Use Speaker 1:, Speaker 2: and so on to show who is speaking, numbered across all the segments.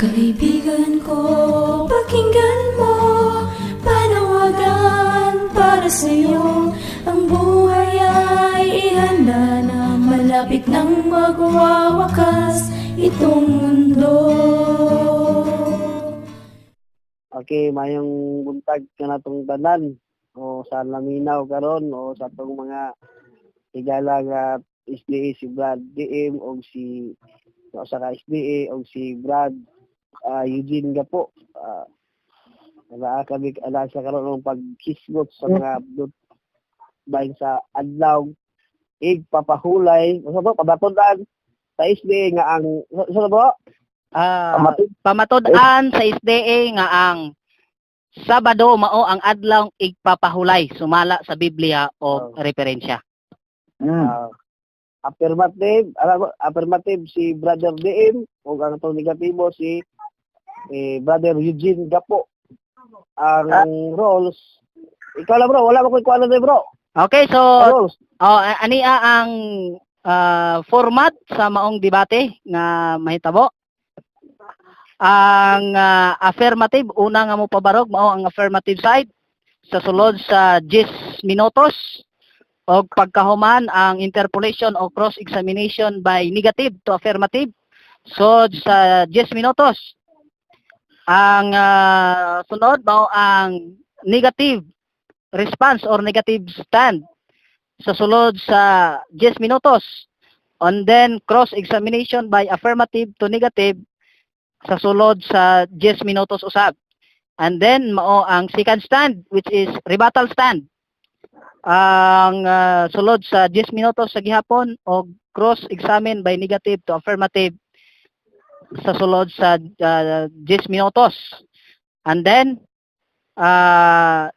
Speaker 1: Kaibigan ko, pakinggan mo, panawagan para sa'yo. Ang buhay ay ihanda na, malapit nang magwawakas itong mundo.
Speaker 2: Okay, mayong buntag kanatong tanan o sa laminaw karon o sa atong mga higala nga SDA, si Brad DM o si o sa ka SDA o si Brad Eugene Gapo. Naa kami ala sa karon ang paghisgot sa mga abdot bahin sa adlaw igpapahulay sa to pamatud-an sa SDA nga ang sa bro.
Speaker 3: Pamatud-an sa SDA nga ang Sabado mao ang adlaw igpapahulay sumala sa Biblia o referensya.
Speaker 2: Affirmative, alam mo, affirmative si Brother DM ug ang atong negatibo si Brother Eugene Gapo. Ang roles, ikaw lang, bro, wala mo ko'y kuha na, bro.
Speaker 3: Okay, so
Speaker 2: Ang roles.
Speaker 3: Oh, ania ang format sa maong debate nga mahitabo. Ang affirmative, una nga mo pabarog mao ang affirmative side sa sulod sa 10 minutos og pagkahuman ang interpolation o cross examination by negative to affirmative sod sa 10 minutos. Ang sunod mao ang negative response or negative stand sa sulod sa 10 minutos. And then cross-examination by affirmative to negative sa sulod sa 10 minutos usab. And then mao ang second stand, which is rebuttal stand. Ang sulod sa 10 minutos sa gihapon og cross-examine by negative to affirmative sa sulod sa 10 minutos. And then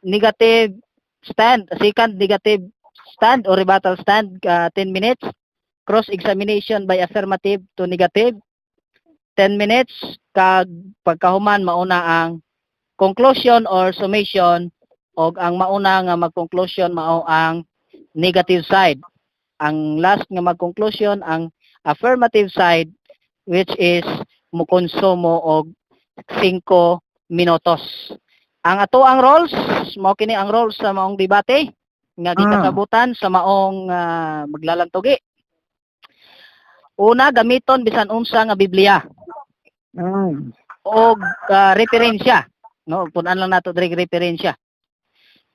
Speaker 3: negative stand, second negative stand or rebuttal stand, 10 minutes. Cross-examination by affirmative to negative, 10 minutes. Kag pagkahuman, mauna ang conclusion or summation og ang mauna nga mag-conclusion mao ang negative side. Ang last nga mag-conclusion ang affirmative side, which is mukonsumo og 5 minutos. Ang ato ang roles, mao kini ang roles sa maong debate nga gikasabutan sa maong maglalantugi. Una, gamiton bisan unsa nga Biblia og referensya. No, pun-an lang nato diri referensya.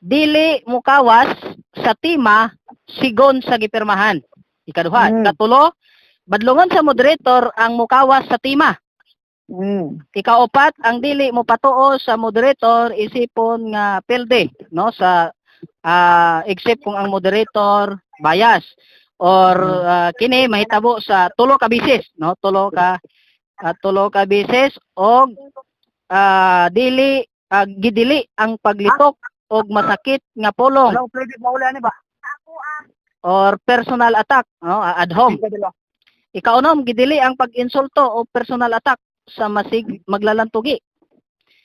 Speaker 3: Dili mukawas sa tema sigon sa gipirmahan. Ikaduha, ikatulo, badlongon sa moderator ang mukawas sa tema. Ikaupat, ang dili mo patuo sa moderator isipon nga pilde, no, sa except kung ang moderator bias or kini mahitabo sa tulo ka bisis, no, tulo ka bisis og dili gidili ang paglitok og masakit nga pulong
Speaker 2: Wala ko pwede maula ni ba?
Speaker 3: or personal attack, no, ad hom. Ikaunom, gidili ang pag-insulto o personal attack sa masig maglalantugi.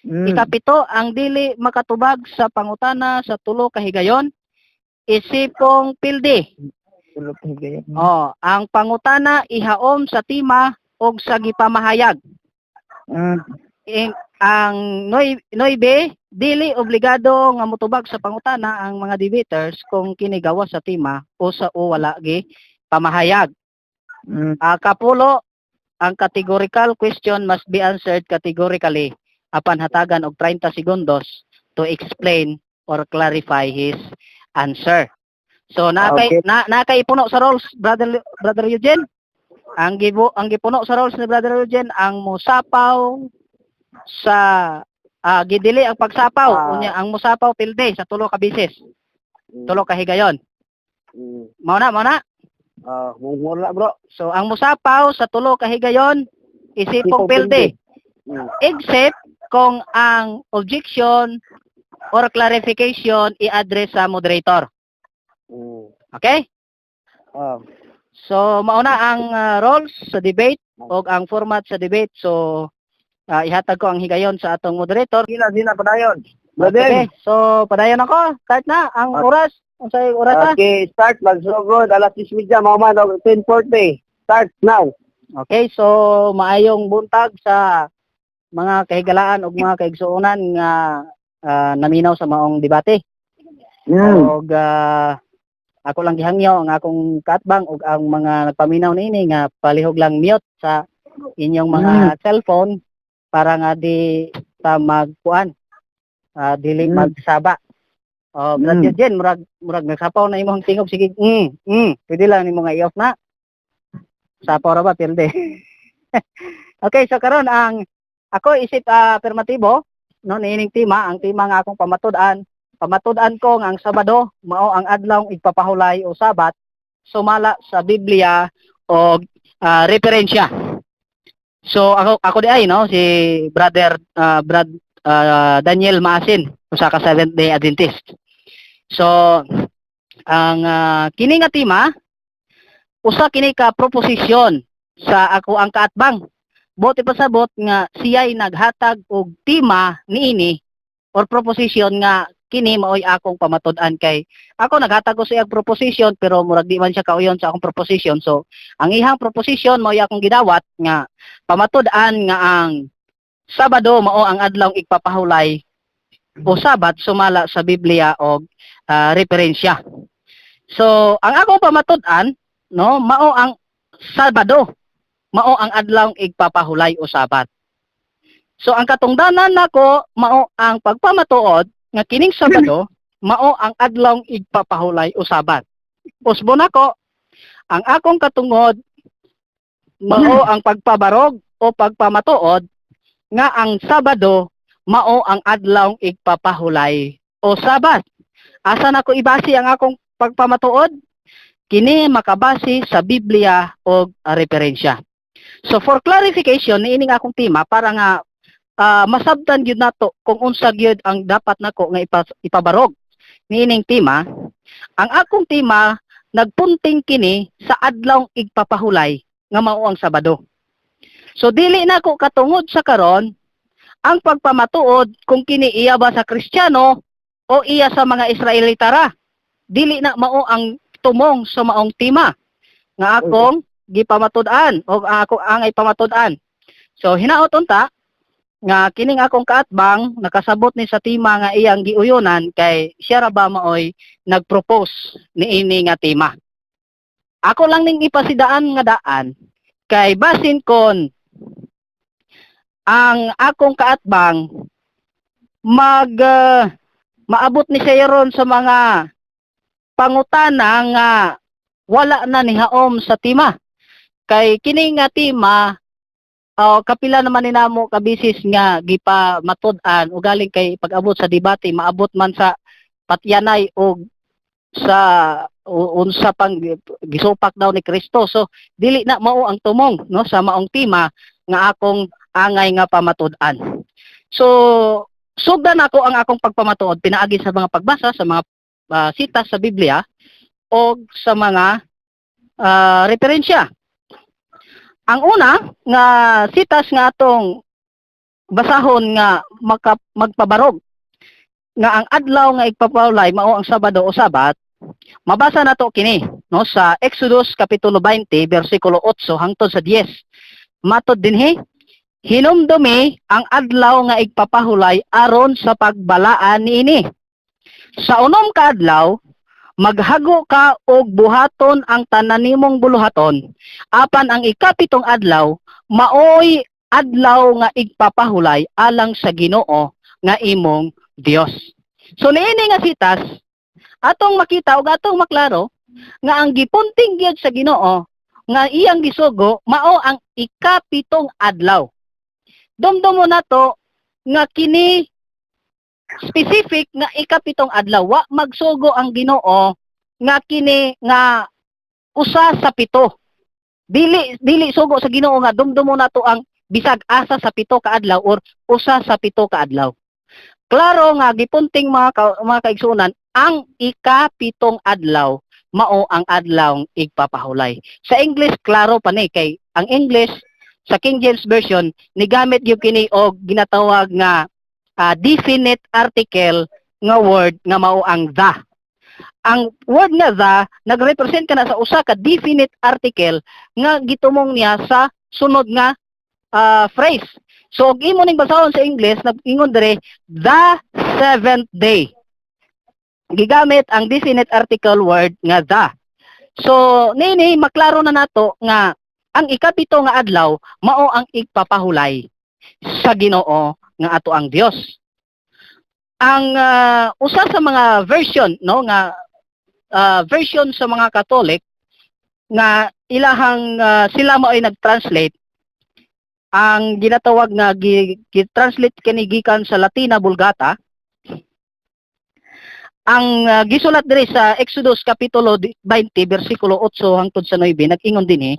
Speaker 3: Ikapito, ang dili makatubag sa pangutana sa tulo ka higayon isipong pildi.
Speaker 2: Tulo ka higayon.
Speaker 3: Oh, ang pangutana ihaom sa tema og sa gipamahayag. Ang noybe, dili obligado nga motubag sa pangutana ang mga debaters kung kini gawas sa tema o sa o wala gi pamahayag. Kapulo, ang categorical question must be answered categorically apan hatagan og 30 segundos to explain or clarify his answer. So nakay na nakay puno sa roles, Brother Eugene. Ang gipuno sa roles ni Brother Eugene ang musapaw sa gidili ang pagsapaw, unya ang musapaw pilde sa tulo ka bisis, tulo ka higayon. Mao na, mao na.
Speaker 2: Ah, mura, bro.
Speaker 3: So ang musapaw sa tulo ka higayon isipong
Speaker 2: Isipong
Speaker 3: pilde. Except kung ang objection or clarification i-address sa moderator. Okay? So mauna ang roles sa debate o ang format sa debate. So ihatag ko ang higayon sa atong moderator.
Speaker 2: Sina, sina, padayon. Brother.
Speaker 3: Okay. So padayon ako. Start na ang oras. Unsay oras ha?
Speaker 2: Okay, start magsugod alas 6:30 mao man og 10:40. Start now.
Speaker 3: Okay, so maayong buntag sa mga kahigalaan ug mga kaigsuonan nga naminaw sa maong debate. Og ako lang gihangyo ang akong kaatbang ug ang mga nagpaminaw niini nga palihog lang mute sa inyong mga cellphone para nga di ta magkuan, dili magsaba. Oh, Brad Eugene, murag nagsapaw na imong tingog, sige. Pwede lang nimo nga i-off na. Sapaw ra ba pilde. Okay, so karon ang ako isip affirmatibo no niining tema, ang tema nga akong pamatud-an, pamatud-an ko nga ang Sabado mao ang adlaw igpapahulay o Sabat sumala sa Biblia o referensya. So ako di ay no si brother Brad Daniel Maasin, usa ka Seventh Day Adventist. So ang kini nga tema usa kini ka proposisyon sa ako ang kaatbang. Buot ipasabot nga siya'y naghatag og tema niini or proposition nga kini maoy akong pamatud-an, kay ako naghatag ko sa iyang proposition pero murag di man siya kauyon sa akong proposition. So ang ihang proposition maoy akong gidawat nga pamatud-an nga ang Sabado mao ang adlaw igpapahulay o Sabat sumala sa Biblia og referensya. So ang akong pamatud-an no mao ang Sabado mao ang adlaw igpapahulay o Sabat. So ang katungdanan nako mao ang pagpamatuod nga kining Sabado mao ang adlaw igpapahulay o Sabat. Usbon nako, ang akong katungod mao ang pagpabarog o pagpamatuod nga ang Sabado mao ang adlaw igpapahulay o Sabat. Asa nako ibase ang akong pagpamatuod? Kini makabase sa Biblia o referensya. So for clarification niining akong tema, para nga masabtan gyud nato kung unsa gyud ang dapat nako nga ipabarog niining tema. Ang akong tema nagpunting kini sa adlaw igpapahulay nga mao ang Sabado. So dili nako katungod sa karon ang pagpamatuod kung kini iya ba sa Kristiyano o iya sa mga Israelita ra. Dili na mao ang tumong sa maong tema nga akong gipamatud-an o ako ang ipamatud-an. So hinaot unta nga kining akong kaatbang nakasabot ni sa tema nga iyang giuyonan, kay siya ra ba maoy nagpropose niini nga tema. Ako lang ning ipasidaan nga daan kay basin kon ang akong kaatbang mag maabot ni siya ron sa mga pangutana nga wala na nihaom sa tema. Kay kini nga tema, oh, kapila naman ni namo kabisis nga gipa matud-an o galing kay pag-abot sa debate maabot man sa patyanay og sa unsa pang gisupak daw ni Kristo. So dili na mao ang tumong no sa maong tema nga akong angay nga pamatud-an. So sugdan ako ang akong pagpamatuod pinaagi sa mga pagbasa sa mga sitas sa Biblia o sa mga referensya. Ang una nga sitas nga atong basahon nga magpabarog nga ang adlaw nga igpapawlay mao ang Sabado o Sabat, mabasa nato kini no sa Exodus kapitulo 20 bersikulo 8 hangtod sa 10. Matod dinhi, "Hinumdumi ang adlaw nga igpapahulay aron sa pagbalaan niini. Sa unom ka adlaw maghago ka og buhaton ang tanan nimong buluhaton, apan ang ikapitong adlaw maoy adlaw nga igpapahulay alang sa Ginoo nga imong Dios." So niini nga sitas atong makita ug atong maklaro nga ang gipunting gyud sa Ginoo nga iyang gisugo mao ang ikapitong adlaw. Dumdumo nato nga kini specific nga ikapitong adlaw, wa magsugo ang Ginoo nga kini nga usa sa pito. Dili dili sugo sa Ginoo nga dumdumo nato ang bisag asa sa pito ka adlaw or usa sa pito ka adlaw. Klaro nga gipunting, mga kaigsuonan, ang ikapitong adlaw mao ang adlaw igpapahulay. Sa English klaro pa ni, kay ang English sa King James Version nigamit gyud kini og ginatawag nga definite article nga word nga mao ang "the". Ang word nga "the" nagrepresent kana sa usa ka definite article nga gitumong niya sa sunod nga phrase. So og imo ning basahon sa English, nag-ingon dire "the seventh day". Gigamit ang definite article word nga "the". So nini maklaro na nato nga ang ikapito nga adlaw mao ang igpapahulay sa Ginoo nga ato ang Dios. Ang usa sa mga version, no, nga version sa mga Catholic nga ilahang sila mo ay nag-translate, ang ginatawag nga gi-translate kini gikan sa Latina Vulgata, ang gisulat diri sa Exodus kapitulo 20 bersikulo 8 hangtod sa 9, nag-ingon dinhi,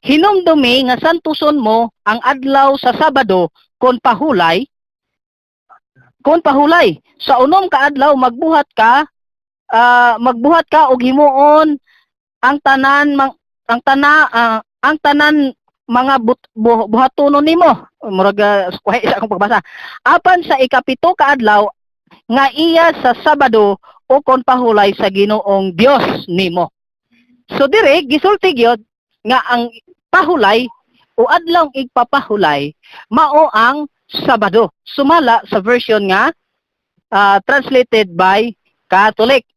Speaker 3: "Hinumdumi nga santuson mo ang adlaw sa Sabado kon pahulay. Sa 6 ka adlaw magbuhat ka og himuon ang tanan mang, ang tana ang tanan mga buhatonon nimo." Murag kuhay sa akong pagbasa. "Apan sa ikapito ka adlaw nga iya sa Sabado o kon pahulay sa Ginoong Dios nimo." So dire gisulti gyud nga ang pahulay o adlaw igpapahulay mao ang Sabado. Sumala sa version nga translated by Catholic.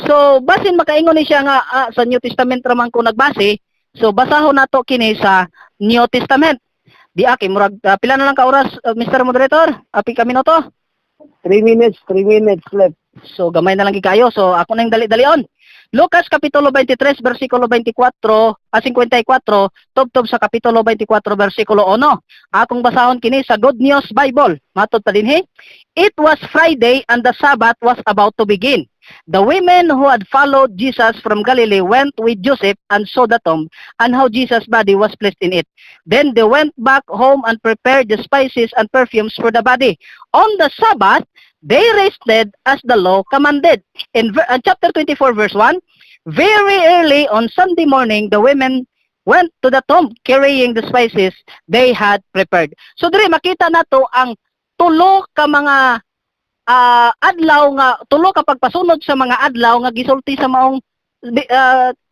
Speaker 3: So basin makaingon ni siya nga sa New Testament ra man ko nagbase, so basahon nato kini sa New Testament. Di aki murag pila na lang ka oras, Mr. Moderator? Api ka minuto?
Speaker 2: 3 minutes, 3 minutes left.
Speaker 3: So gamay na lang kayo. So ako nang dali-dalion. Lucas kapitulo 23 bersikulo 24 a 54 tubtob sa kapitulo 24 bersikulo 1. Akong basahon kini sa Good News Bible. Matod pa dinhi. "It was Friday and the Sabbath was about to begin. The women who had followed Jesus from Galilee went with Joseph and saw the tomb and how Jesus' body was placed in it. Then they went back home and prepared the spices and perfumes for the body. On the Sabbath, they rested as the law commanded." In chapter 24, verse 1, "Very early on Sunday morning, the women went to the tomb carrying the spices they had prepared." So diri makita nato ang tulo ka mga adlaw nga tulo ka pagpasunod sa mga adlaw nga gisulti sa maong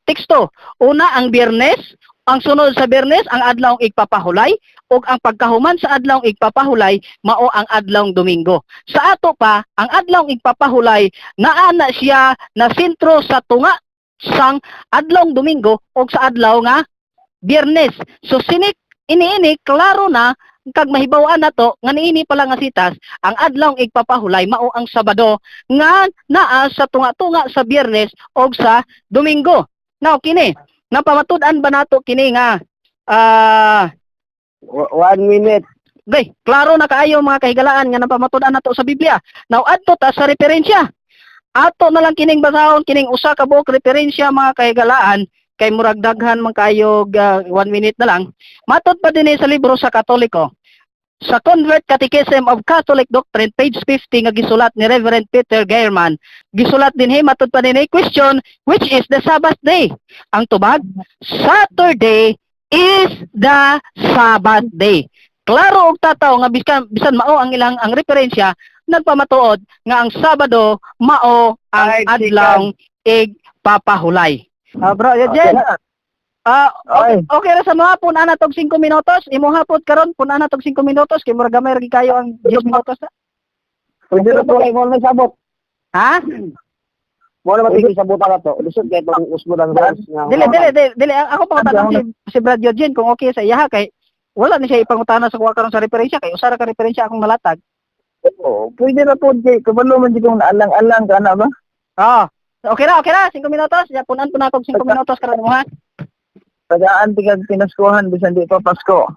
Speaker 3: teksto. Una, ang Biyernes, ang sunod sa Biyernes ang adlaw igpapahulay, ug ang pagkahuman sa adlaw igpapahulay mao ang adlaw Domingo. Sa ato pa, ang adlaw igpapahulay naa na siya na sentro sa tunga sang adlaw Domingo ug sa adlaw nga Biyernes. So sinik ini-ini klaro na kag mahibaw-an nato nga niini pala nga sitas, ang adlaw igpapahulay mao ang Sabado nga naa sa tunga-tunga sa Biyernes og sa Domingo. Now kini, napamatud-an ba nato kini nga
Speaker 2: 1 minute.
Speaker 3: Okay, klaro na kaayo, mga kahigalaan, nga napamatud-an nato sa Biblia. Now adto ta sa referensya. Ato na lang kining basahon kining usa ka buok referensya, mga kahigalaan, kay murag daghan man kayo, 1 minute na lang. Matod pa dinhi sa libro sa Katoliko. Sa Convert Catechism of Catholic Doctrine, page 50, nga gisulat ni Reverend Peter Geiermann. Gisulat dinhi, matod pa dinhi, question, "Which is the Sabbath day?" Ang tubag, "Saturday is the Sabbath day." Klaro og tataw nga bisan mao ang ilang ang referensya, nagpamatuod nga ang Sabado mao ang
Speaker 2: 5
Speaker 3: adlaw igpapahulay. Ah, bro, Eugene.
Speaker 2: Okay na.
Speaker 3: Ah, okay,
Speaker 2: Okay.
Speaker 3: okay ra sa mga pun-an na tog 5 minutos. Imo hapot karon, pun-an na tog 5 minutos kay murag gamay ra gyud kayo ang 10 minutos na.
Speaker 2: Pwede na po kayo mo na sabot.
Speaker 3: Ha?
Speaker 2: Mo na matigil sa buta na to. Lisod kay itong usbo ng verse nga.
Speaker 3: Dili, dili, dili, dili. Ako pangutana si Brad Eugene kung okay sa iya kay wala ni siya ipangutana sa kuha karon sa referensya kay usa ra ka referensya akong nalatag.
Speaker 4: Oo, pwede na po, Jay. Kabalo man di kong naalang-alang ka na ba?
Speaker 3: Oh. Okay ra, okay ra, 5 minutos. Ya, pun-an po na akong 5 minutos karon mo, ha.
Speaker 4: Tagaan tigag pinaskuhan bisan di pa Pasko.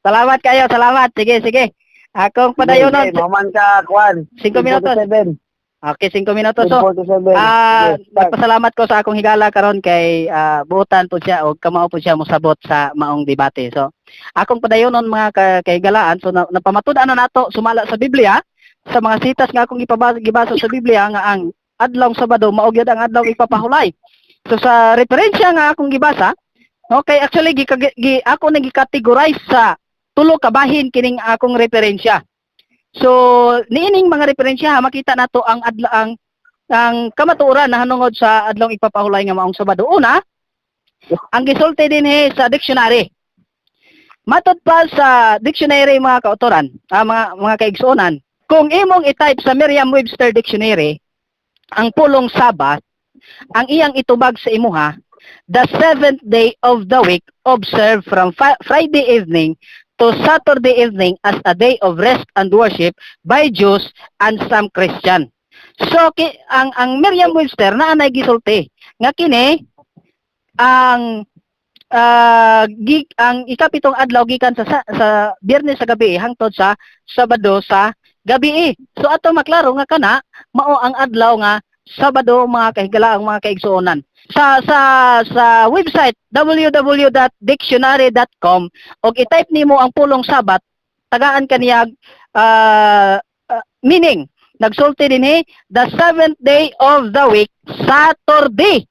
Speaker 3: Salamat kayo, salamat. Sige, sige. Akong padayonon.
Speaker 2: Okay, maman ka, Kwan.
Speaker 3: 5 minutos.
Speaker 2: 47.
Speaker 3: Okay, 5 minutos. So,
Speaker 2: 47. Yes, start.
Speaker 3: Nagpasalamat ko sa akong higala karon kay buotan po siya o kamao po siya mosabot sa maong debate. So, akong padayonon, mga kahigalaan, so napamatud-an na nato sumala sa Biblia, sa mga sitas nga akong ipabasa gibasa sa Biblia, nga ang adlaw Sabado mao gyud ang adlaw ipapahulay. So sa referensya nga akong gibasa, okay, actually ako nang gi-categorize sa tulo ka bahin kining akong referensya. So niining mga referensya, makita nato ang adla ang kamatuoran na hanungod sa adlong ipapahulay nga maong Sabado. Una, ang gisulti dinhi sa dictionary. Matod pa sa dictionary, mga kautoran, mga kaigsuonan, kung imong i-type sa Merriam-Webster Dictionary ang pulong Sabbath, ang iyang itubag sa imuha, "the seventh day of the week observed from Friday evening to Saturday evening as a day of rest and worship by Jews and some Christian." So ang Merriam-Webster naa nay gisulti nga kini ang ikapitong adlaw gikan sa Biyernes sa gabi hangtod sa Sabado sa gabi. So ato maklaro nga kana mao ang adlaw nga Sabado, mga kahigalaang mga kaigsuonan. Sa website www.dictionary.com og i-type nimo ang pulong Sabat, tagaan kaniyag meaning. Nagsulti dinhi, "the seventh day of the week, Saturday,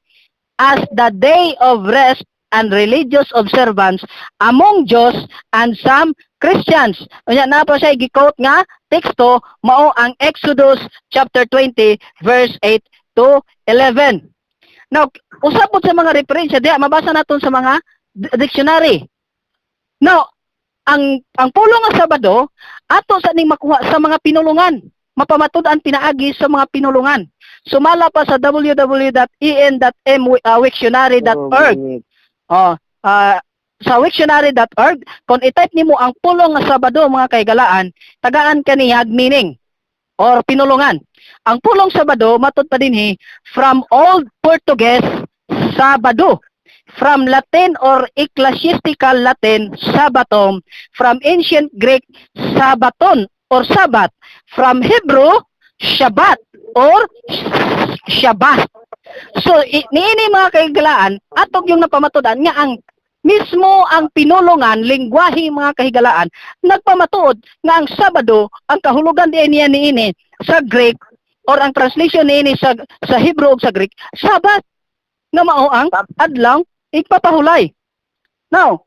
Speaker 3: as the day of rest and religious observance among Jews and some Christians." Unya naa pa siya gi-quote nga teksto, mao ang Exodus chapter 20 verse 8 to 11. Now, usab pod sa mga referensya diha mabasa naton sa mga dictionary. Now, ang pulong nga Sabado ato sa ning makuha sa mga pinulungan. Mapamatud-an pinaagi sa mga pinulungan. Sumala pa sa www.en.m.wiktionary.org. Oh, sa wiktionary.org, kung i-type nimo ang pulong nga Sabado, mga kaigalaan, tagaan kaniyag meaning or pinulungan. Ang pulong Sabado, matod pa dinhi, from Old Portuguese "sabado", from Latin or Ecclesiastical Latin "sabbatum", from Ancient Greek "sabbaton" or "sabat", from Hebrew "shabbat" or "shabbat". So niini, mga kahigalaan, atog yung napamatudan nga ang mismo ang pinulungan, lingwahe, mga kahigalaan, nagpamatuod nga ang Sabado, ang kahulugan di niya niini sa Greek or ang translation niini sa Hebrew ug sa Greek, Sabat, nga mao ang adlaw igpapahulay. Now,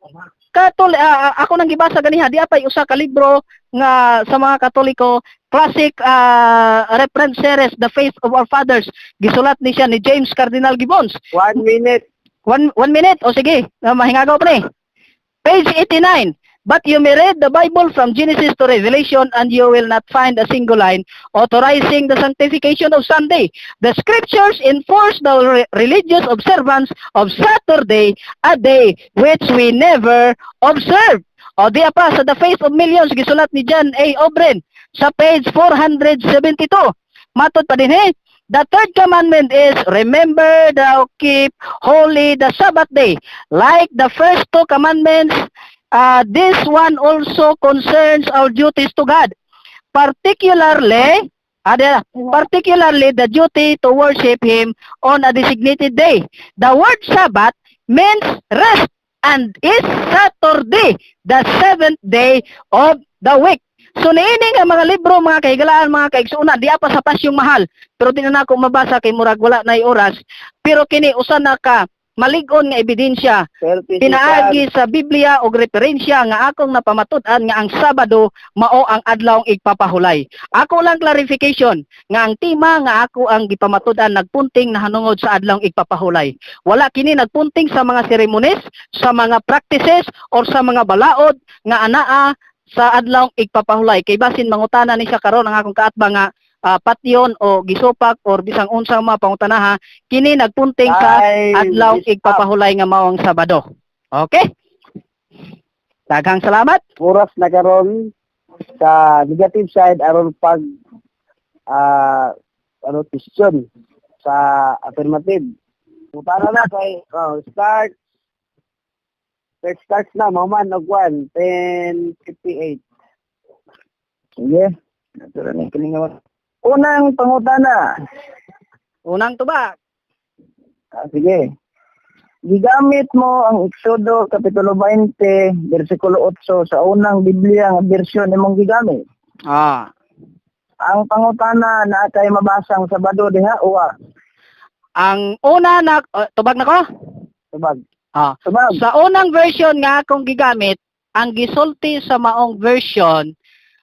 Speaker 3: ako nang gibasa ganiha, di apay usa ka libro nga sa mga Katoliko, classic reference series, The Faith of Our Fathers. Gisulat ni siya ni James Cardinal Gibbons.
Speaker 2: 1 minute.
Speaker 3: One minute. O sige, mahingagaw pa ni. Page 89. "But you may read the Bible from Genesis to Revelation and you will not find a single line authorizing the sanctification of Sunday. The scriptures enforce the religious observance of Saturday, a day which we never observe." O di pa sa The Faith of Millions, gisulat ni John A. Obrin sa page 472. Matod pa dinhi, "The third commandment is, 'Remember thou keep holy the Sabbath day.' Like the first two commandments, this one also concerns our duties to God. Particularly the duty to worship Him on a designated day. The word 'Sabbath' means rest and is Saturday, the seventh day of the week." So niini nga mga libro, mga kahigalaan, mga kaigsuonan, di pa sa Pasyong Mahal. Pero di na nako mabasa kay murag wala na oras. Pero kini usa na ka malig-on nga ebidensya
Speaker 2: 30
Speaker 3: pinaagi sa Biblia og referensya nga akong napamatud-an nga ang Sabado mao ang adlawng igpapahulay. Ako lang clarification nga ang tema nga ako ang gipamatud-an nagpunting nahanungod sa adlawng igpapahulay. Wala kini nagpunting sa mga seremonies, sa mga practices or sa mga balaod nga anaa sa adlawng igpapahulay. Kay basin mangutana ni siya karon ang akong kaatbang nga patyon o gisupak or bisang unsang mga pangutanaha, kini nagpunting sa adlaw igpapahulay nga mao ang Sabado. Okay? Daghang salamat.
Speaker 2: Oras na karon sa negative side aron pag ano question sa affirmative. Para na kay, oh, start start starts na maman og 1 10:58.
Speaker 4: Sige. Ito na yung kalingawan. Unang pangutana.
Speaker 3: Unang tubag.
Speaker 4: Sige. Gigamit mo ang Exodo Kapitulo 20, versikulo 8 sa unang Biblia nga bersyon imong gigamit. Ang pangutana, na kay mabasang Sabado diha uwa?
Speaker 3: Ang una na tubag na ko?
Speaker 4: Tubag.
Speaker 3: Ah.
Speaker 4: Tubag.
Speaker 3: Sa unang version nga akong gigamit, ang gisulti sa maong version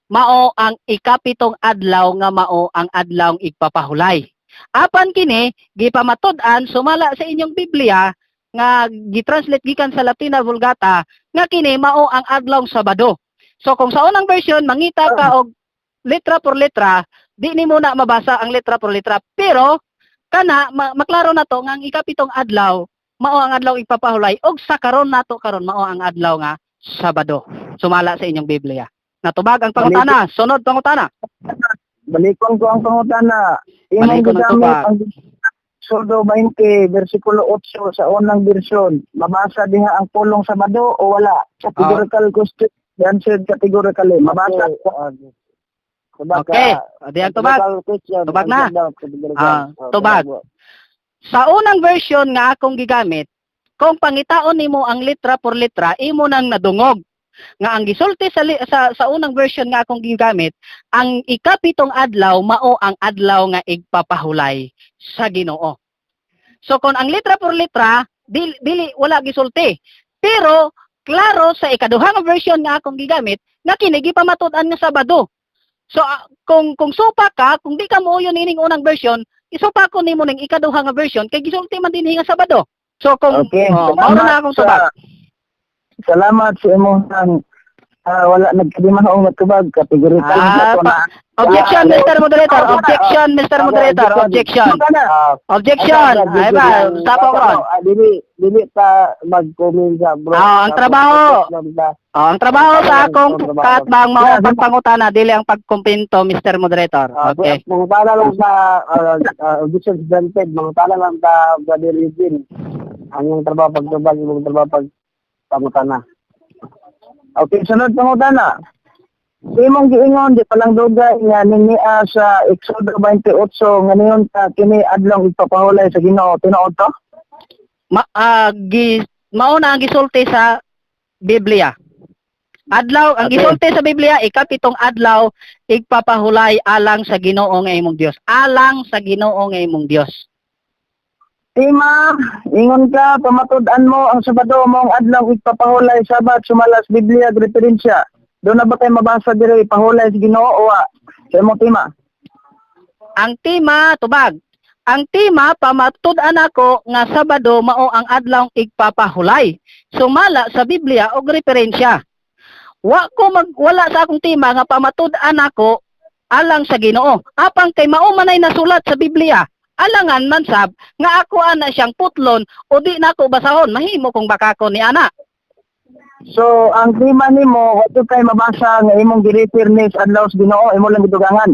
Speaker 3: mao ang ikapitong adlaw nga mao ang adlawng igpapahulay. Apan kini gipamatud-an sumala sa inyong Biblia nga gitranslate gikan sa Latina Vulgata nga kini mao ang adlaw Sabado. So kung sa unang version mangita ka og letra por letra, di nimo na mabasa ang letra por letra, pero kana maklaro na to nga ang ikapitong adlaw mao ang adlaw ipapahulay og sa karon nato karon mao ang adlaw nga Sabado. Sumala sa inyong Biblia. Natubag ang pangutana. Sunod pangutana.
Speaker 4: Balikon ko ang pangutana. Imong
Speaker 3: Balikon ang
Speaker 4: gigamit
Speaker 3: tubag.
Speaker 4: ang Exodo 20 versikulo 8 sa unang bersyon. Mabasa diha ang pulong Sabado o wala? Categorical question. The answer categorically. Mabasa.
Speaker 2: Okay, tubag
Speaker 3: Okay.
Speaker 2: ka.
Speaker 3: O, di ang tubag.
Speaker 2: Categorical question.
Speaker 3: Tubag na.
Speaker 2: Answer daw, categorical.
Speaker 3: Ah,
Speaker 2: Oh,
Speaker 3: tubag.
Speaker 2: bro.
Speaker 3: Sa unang version nga akong gigamit, kung pangitaon nimo ang letra por letra, imo nang nadungog nga ang gisulti sa, li- sa unang version nga akong gigamit, ang ikapitong adlaw mao ang adlaw nga igpapahulay sa Ginoo. So kung ang letra por letra, dili, dili wala gisulti. Pero klaro sa ikaduha nga version nga akong gigamit nga kini gipamatud-an nga Sabado. So kung supa ka, kung di ka muuyon ining unang version, isupa ko nimo ning ikaduha nga version kay gisulti man dinhi nga Sabado. So kung oh, mao na akong tubag.
Speaker 4: Salamat sa imong wala nagkadimaong matubag, categorical na to na.
Speaker 3: Objection, Mr. Moderator. Objection, Mr. Moderator. Objection.
Speaker 4: Ano ka na?
Speaker 3: Objection. Ay ba, stop ako ron.
Speaker 2: Dili ta mag-comment sa bro.
Speaker 3: Ah, ang trabaho.
Speaker 2: Lang ta.
Speaker 3: Oh, ang trabaho sa akong kaatbang mao ang pagpangutana, dili ang pagkumpinto, Mr. Moderator. Okay.
Speaker 2: Mangutana lang sa objection granted, mangutana lang ta, Brother Eugene. Ang iyong trabaho pagtubag, imong trabaho pag pangutana.
Speaker 4: Okay, sunod pangutana. Sa imong giingon, di palang dugay nga ningia sa Exodo 28 nga niyon ta kini adlong ipapahulay sa Ginoo, tinuod to?
Speaker 3: Mao na ang gisulti sa Biblia. Adlaw, ang gisulti sa Biblia, ikapitong adlaw igpapahulay alang sa Ginoo nga imong Dios. Alang sa Ginoo nga imong Dios.
Speaker 4: Tima, ingon ka, pamatud-an mo ang Sabado mong adlaw ipapahulay Sabat sumala sa Biblia ug referensya. Doon na ba kay mabasa diri pahulay sa Ginoo o wa? Sa imong tema.
Speaker 3: Ang tema, tubag. Ang tema, pamatud-an ako nga Sabado mao ang adlaw igpapahulay. Sumala sa Biblia og referensya. Wa ko mag wala sa akong tema nga pamatud-an ako alang sa Ginoo. Apang kay mao manay nasulat sa Biblia. Alangan man sab nga ako ana siyang putlon o di na ako basahon, mahimo kong bakako ni ana.
Speaker 4: So, ang tema nimo, wa kay mabasa nga imong girefer ni sa adlaw sa Ginoo, imo lang gidugangan.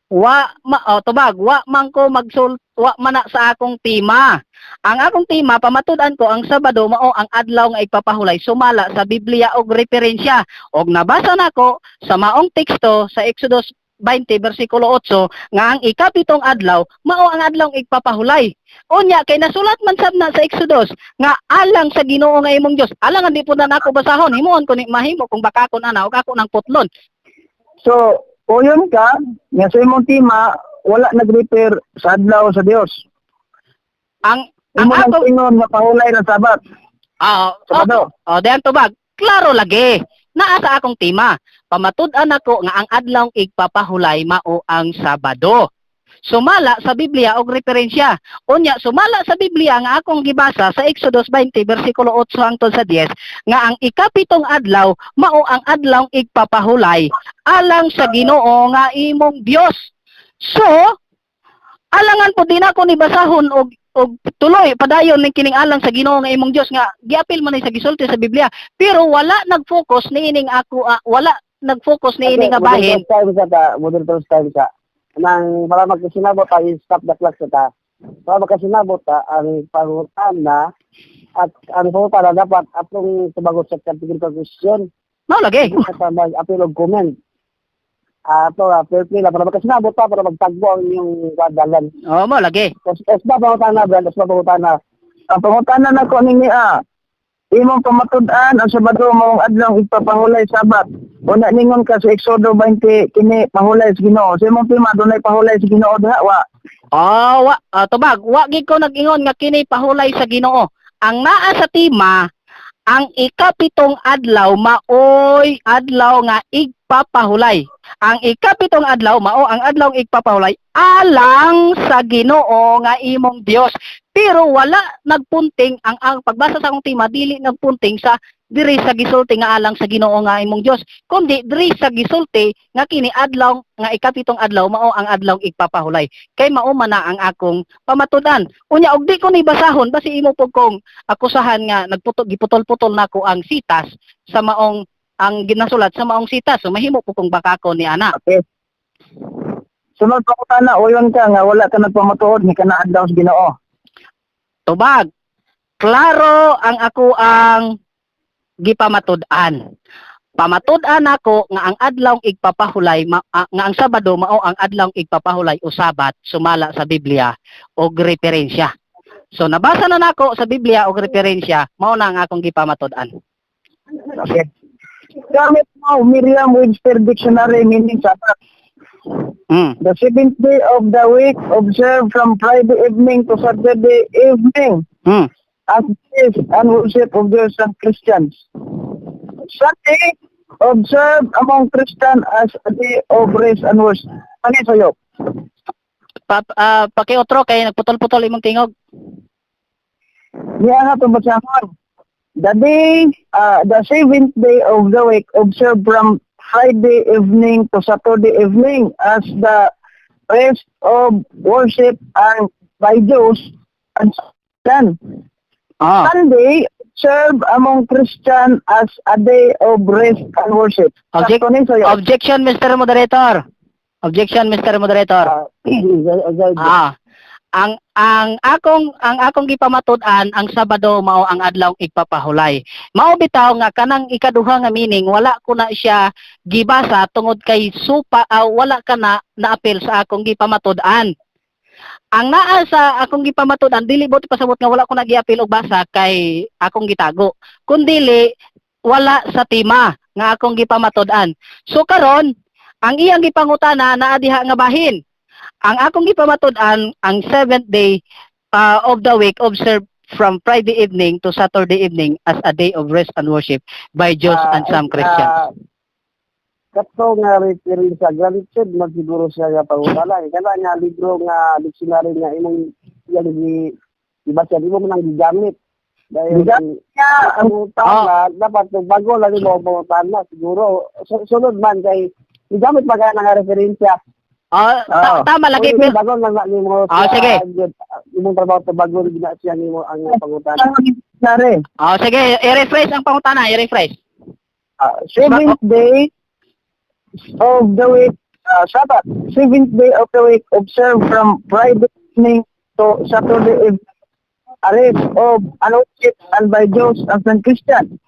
Speaker 3: Wa ma, oh, tubag, wa man ko magsul wa man na sa akong tema. Ang akong tema, pamatud-an ko ang Sabado mao ang adlaw nga igpapahulay sumala sa Biblia og referensya. Og nabasa nako sa maong teksto sa Exodus 20 bersikulo 8 nga ang ikapitong adlaw mao ang adlaw nga igpapahulay. Unya kay nasulat man sab na sa Exodus nga alang sa Ginoo nga imong Dios. Alang di pud na nako basahon, himuon ko ni mahimo kung bakakon ana og ako nang putlon.
Speaker 4: So, uyon ka, nga sa imong tema, wala nag-refer sa adlaw sa Dios.
Speaker 3: Ang
Speaker 4: Imo lang
Speaker 3: akong
Speaker 4: ingon nga pahulay ra Sabat.
Speaker 3: Ah,
Speaker 4: Sabado.
Speaker 3: oh, diyan tubag. Klaro lagi. Naa sa akong tema. Pamatud-an ako nga ang adlaw igpapahulay mao ang Sabado. Sumala sa Biblia og referensya. Unya sumala sa Biblia nga akong gibasa sa Exodus 20 bersikulo 8 hangtod sa 10 nga ang ikapitong adlaw mao ang adlaw igpapahulay alang sa Ginoo nga imong Dios. So, alangan po din ako ni basahon og tuloy padayon ning kining alang sa Ginoo nga imong Dios nga giapil man ni sa gisulti sa Biblia, pero wala nag-focus niining ako, wala nag-focus niini nga bahin.
Speaker 2: Moderator's time sa ta, moderator's time sa. Nang para magkasinabot ta, stop the clock sa ta. Para magkasinabot ta, ang pangutana at ang pangutana dapat atong tumagot sa categorical question.
Speaker 3: Mao lagi.
Speaker 2: Sa mag-appeal og comment. Ato, fair play lang para magkasinabot ta, para magtagbo ang inyong dalan.
Speaker 3: Oh, mao lagi.
Speaker 2: Os ba pangutana, Brad? Os ba pangutana?
Speaker 4: Ang pangutana nako ni imong pamatud-an ang Sabado mong adlaw ipapahulay Sabat. Una ningon ka sa Exodo 20 kini pahulay sa Ginoo. Sa imong tema dunay pahulay sa Ginoo diha wa?
Speaker 3: Oh, wa, tubag, wa gid ko nag-ingon nga kini pahulay sa Ginoo. Ang naa sa tema, ang ikapitong adlaw maoy adlaw nga igpapahulay. Ang ikapitong adlaw mao ang adlaw igpapahulay alang sa Ginoo nga imong Dios. Pero wala nagpunting ang pagbasa sa akong tema, dili nagpunting sa diri sa gisulti nga alang sa Ginoo nga imong Dios, kundi diri sa gisulti nga kini adlaw nga ikapitong adlaw mao ang adlaw igpapahulay. Kay mao man na ang akong pamatud-an. Unya og di ko ni basahon, basi imo pud kong akusahan nga nagputo giputol-putol nako ang sitas sa maong ang ginasulat sa maong sitas. So mahimo po kong bakako ni ana.
Speaker 4: Okay. Sunod pangutana, uyon ka nga wala ka nagpamatuod ni kana adlaw sa Ginoo.
Speaker 3: Tubag. Klaro ang ako ang gipamatud-an. Pamatud-an nako nga ang adlaw igpapahulay nga ang Sabado mao ang adlaw igpapahulay o Sabat sumala sa Biblia og referensya. So nabasa na nako sa Biblia og referensya, mao na ang akong gipamatud-an.
Speaker 4: Okay. Gamit mo Merriam-Webster Dictionary meaning Sabbath. The seventh day of the week, observed from Friday evening to Saturday evening as is and worship of the some Christians. Sunday, observed among Christians as a day of rest and worship. Ano sa'yo?
Speaker 3: Pakiotro kay nagputol-putol imong tingog.
Speaker 4: Niya nga itong basahon. The seventh day of the week, observed from Friday evening to Saturday evening as the rest of worship and by Jews and Christian. Sunday, observed among Christian as a day of rest and worship. Sakto ni sa'yo.
Speaker 3: Objection, Mr. Moderator. Objection, Mr. Moderator. Ang akong gipamatud-an, ang Sabado mao ang adlaw igpapahulay. Mao bitaw nga kanang ikaduha nga meaning wala ko na siya gibasa tungod kay supa wala ka na naapil sa akong gipamatud-an. Ang naa sa akong gipamatud-an, dili buot pasabot nga wala ko na giapil og basa kay akong gitago. Kun dili wala sa tema nga akong gipamatud-an. So karon ang iyang gipangutana naa diha nga bahin. Ang akong gipamatud-an, ang seventh day of the week observed from Friday evening to Saturday evening as a day of rest and worship by Jews and some Christians.
Speaker 2: Kato nga reference, granted man siguro siya nga pangutana. Kana nga libro nga dictionary nga imong iyang gi gibasa, di mo man ang gigamit. Dahil
Speaker 4: Gigamit niya
Speaker 2: ang pangutana, dapat kung bago lang mo ang pangutana siguro. Sunod man kay gigamit pa ka nga referensya.
Speaker 3: Tama lagi.
Speaker 2: Uy, bago lang na nimo
Speaker 3: Sige.
Speaker 2: Imong trabaho to, bago gina siya nimo ang pangutana.
Speaker 4: Ang dictionary.
Speaker 3: Sige, i-rephrase ang pangutana, i-rephrase.
Speaker 4: Seventh day of the week, Sabbath. Seventh day of the week, observed from Friday evening to Saturday evening. A rest of and worship and by Jews and some Christian.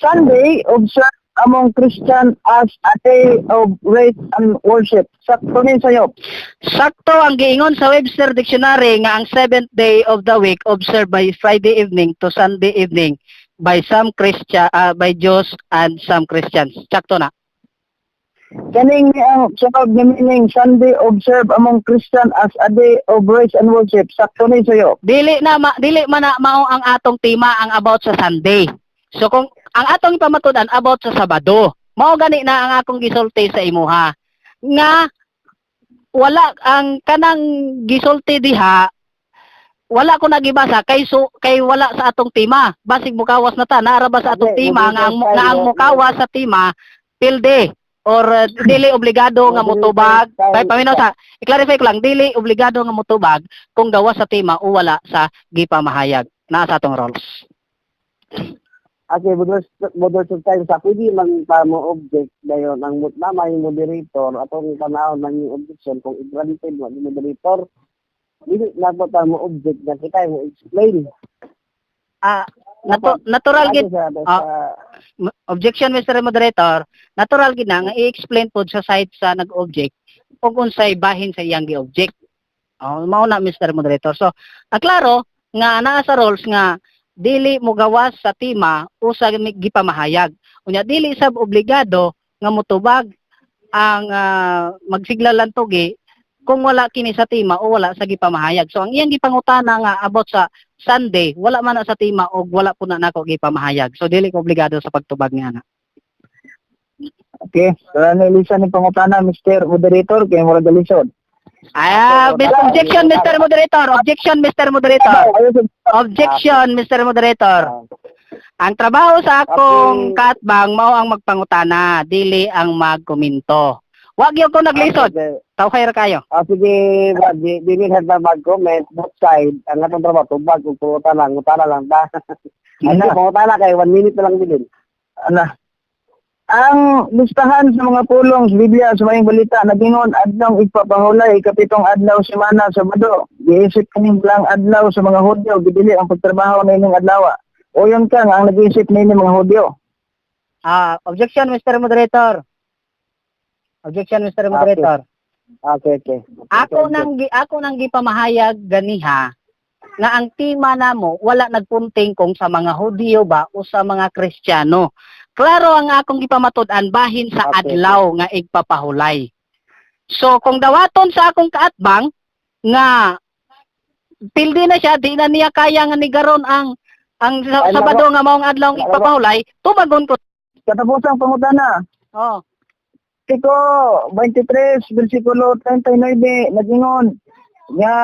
Speaker 4: Sunday, observed among Christian as a day of rest and worship. Sakto ni sa'yo.
Speaker 3: Sakto ang giingon sa Webster Dictionary nga ang seventh day of the week observed by Friday evening to Sunday evening by some Christian by Jews and some Christians. Sakto na.
Speaker 4: Kaning ang sunod nga meaning, Sunday observed among Christian as a day of rest and worship. Sakto ni sa'yo.
Speaker 3: Dili man na mao ang atong tema ang about sa Sunday. So kung ang atong ipamatud-an about sa Sabado, mao gani na ang akong gisulti sa imuha nga wala ang kanang gisulti diha, wala ko nagibasa kay so kay wala sa atong tema. Basig mukawas na ta, naara ba sa atong
Speaker 2: Hindi,
Speaker 3: tema nga ang mukawas sa tema pilde or dili obligado nga motubag? Kay paminaw sa i-clarify ko lang, dili obligado nga motubag kung gawas sa tema o wala sa gipamahayag naa sa atong rules.
Speaker 2: Okay, moderator time sa pwede man pa mo object dayon ang na may moderator atong panahon ng yung objection kung i-granted mo ni moderator, dili na po ta mo object na kita mo explain.
Speaker 3: Natural gid.
Speaker 2: Ano sa
Speaker 3: Objection, Mr. Moderator. Natural gid na nga i-explain pod sa side sa nag-object ug unsay bahin sa iyang gi-object. Oh, mao na, Mr. Moderator. So, klaro nga naa sa rules nga dili mo gawas sa tema o sa gipamahayag. Unya dili sab obligado nga motubag ang magsigla tugi kung wala kini sa tema o wala sa gipamahayag. So ang iyang gipangutana nga about sa Sunday, wala man na sa tema o wala po na nako gipamahayag. So dili ko obligado sa pagtubag nga na.
Speaker 4: Okay, so ano ilisa ni pangutana, Mr. Moderator, kay murag galisod.
Speaker 3: Ah, objection, Mr. Moderator. Objection, Mr. Moderator. Objection, Mr. Moderator. Ang trabaho sa akong kaatbang mao ang magpangutana, dili ang magkomento. Wag gyud ko naglisod.
Speaker 2: Okay.
Speaker 3: Tawhay ra kayo.
Speaker 2: Ah, sige, Brad, di min ba mag-comment both side. Ang atong trabaho tubag ug pangutana, ngutana lang ta. Ay,
Speaker 4: Ana.
Speaker 2: pangutana kay 1 minute na lang bilin.
Speaker 4: Ana. Ang listahan sa mga pulong sa Biblia sa Maayong Balita nagingon adlong igpapahulay, ikapitong adlaw semana, Sabado. Giisip kaning lang adlaw sa mga Hudyo, gidili ang pagtrabaho niining adlaw. Uyon ka nga ang nag-isip niini mga Hudyo.
Speaker 3: Ah, objection, Mr. Moderator. Objection, Mr. Moderator.
Speaker 2: Okay.
Speaker 3: Ako nang gipamahayag ganiha nga ang tema namo wala nagpunting kung sa mga Hudyo ba o sa mga Kristiyano. Klaro ang akong gipamatud-an bahin sa adlaw nga igpapahulay. So kung dawaton sa akong kaatbang nga pildi na siya, di na niya kaya nga nigaron ang
Speaker 2: Ay,
Speaker 3: Sabado nga maong adlaw ang igpapahulay, tubagon ko.
Speaker 4: Katapusang pangutana.
Speaker 3: Oh.
Speaker 4: Tiko 23 versikulo 39 nagingon nga